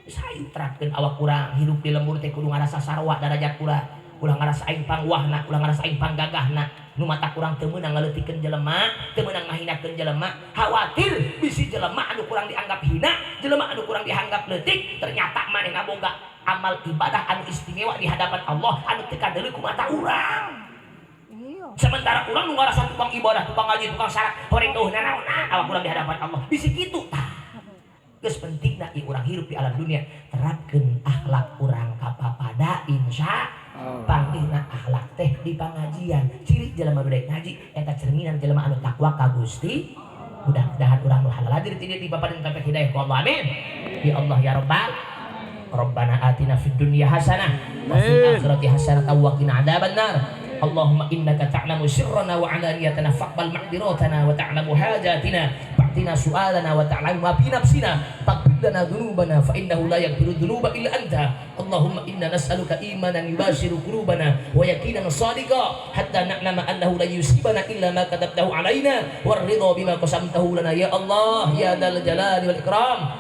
Geus hayu terapkeun awak urang hidup di lembur teh kudu ngarasa sarua darajat urang. Ulah ngarasa aing pangwahna, ulah ngarasa aing panggagahna. Nu mata kurang teu meunang ngaleutikeun jelema, teu meunang ngahinakeun jelema. Khawatir bisi jelema anu kurang dianggap hina, jelema anu kurang dianggap leutik, ternyata manehna boga amal ibadah anu istimewa di hadapan Allah anu teu kadeuleu ku mata urang. Sementara urang nu ngarasa tukang ibadah, tukang ngaji, tukang salat, horeng eueuh nanaonan awak urang di hadapan Allah. Bisi kitu tah. Geus pentingna ieu urang hirup di alam dunia, terapkeun akhlak urang ka papada insya panggihna akhlak teh di pangajian. Ciri jelema nu daek ngaji eta cerminan jelema anu takwa ka Gusti. Mudah-mudahan urang nu halal hadir ti dieu dipaparin taufik hidayah ku Allah, amin. Ya Allah ya Rabbal. Rabbana atina fid dunya hasanah wa fil akhirati hasanah wa qina adzabannar. Allahumma innaka ta'lamu sirrana wa alaniyatana faqbal ma'diratana wa ta'lamu hajatina fa'tina su'alana wa ta'lamu ma fi nafsina faghfir lana dhunubana fa innahu la yaghfiru dhunuba illa anta. Allahumma inna nas'aluka imanan yubashiru qulubana wa yaqinan sadiqa hatta na'lama annahu la yusibana illa ma katabtahu alaina war ridha bima qasamtahu lana ya Allah ya dzal jalali wal ikram.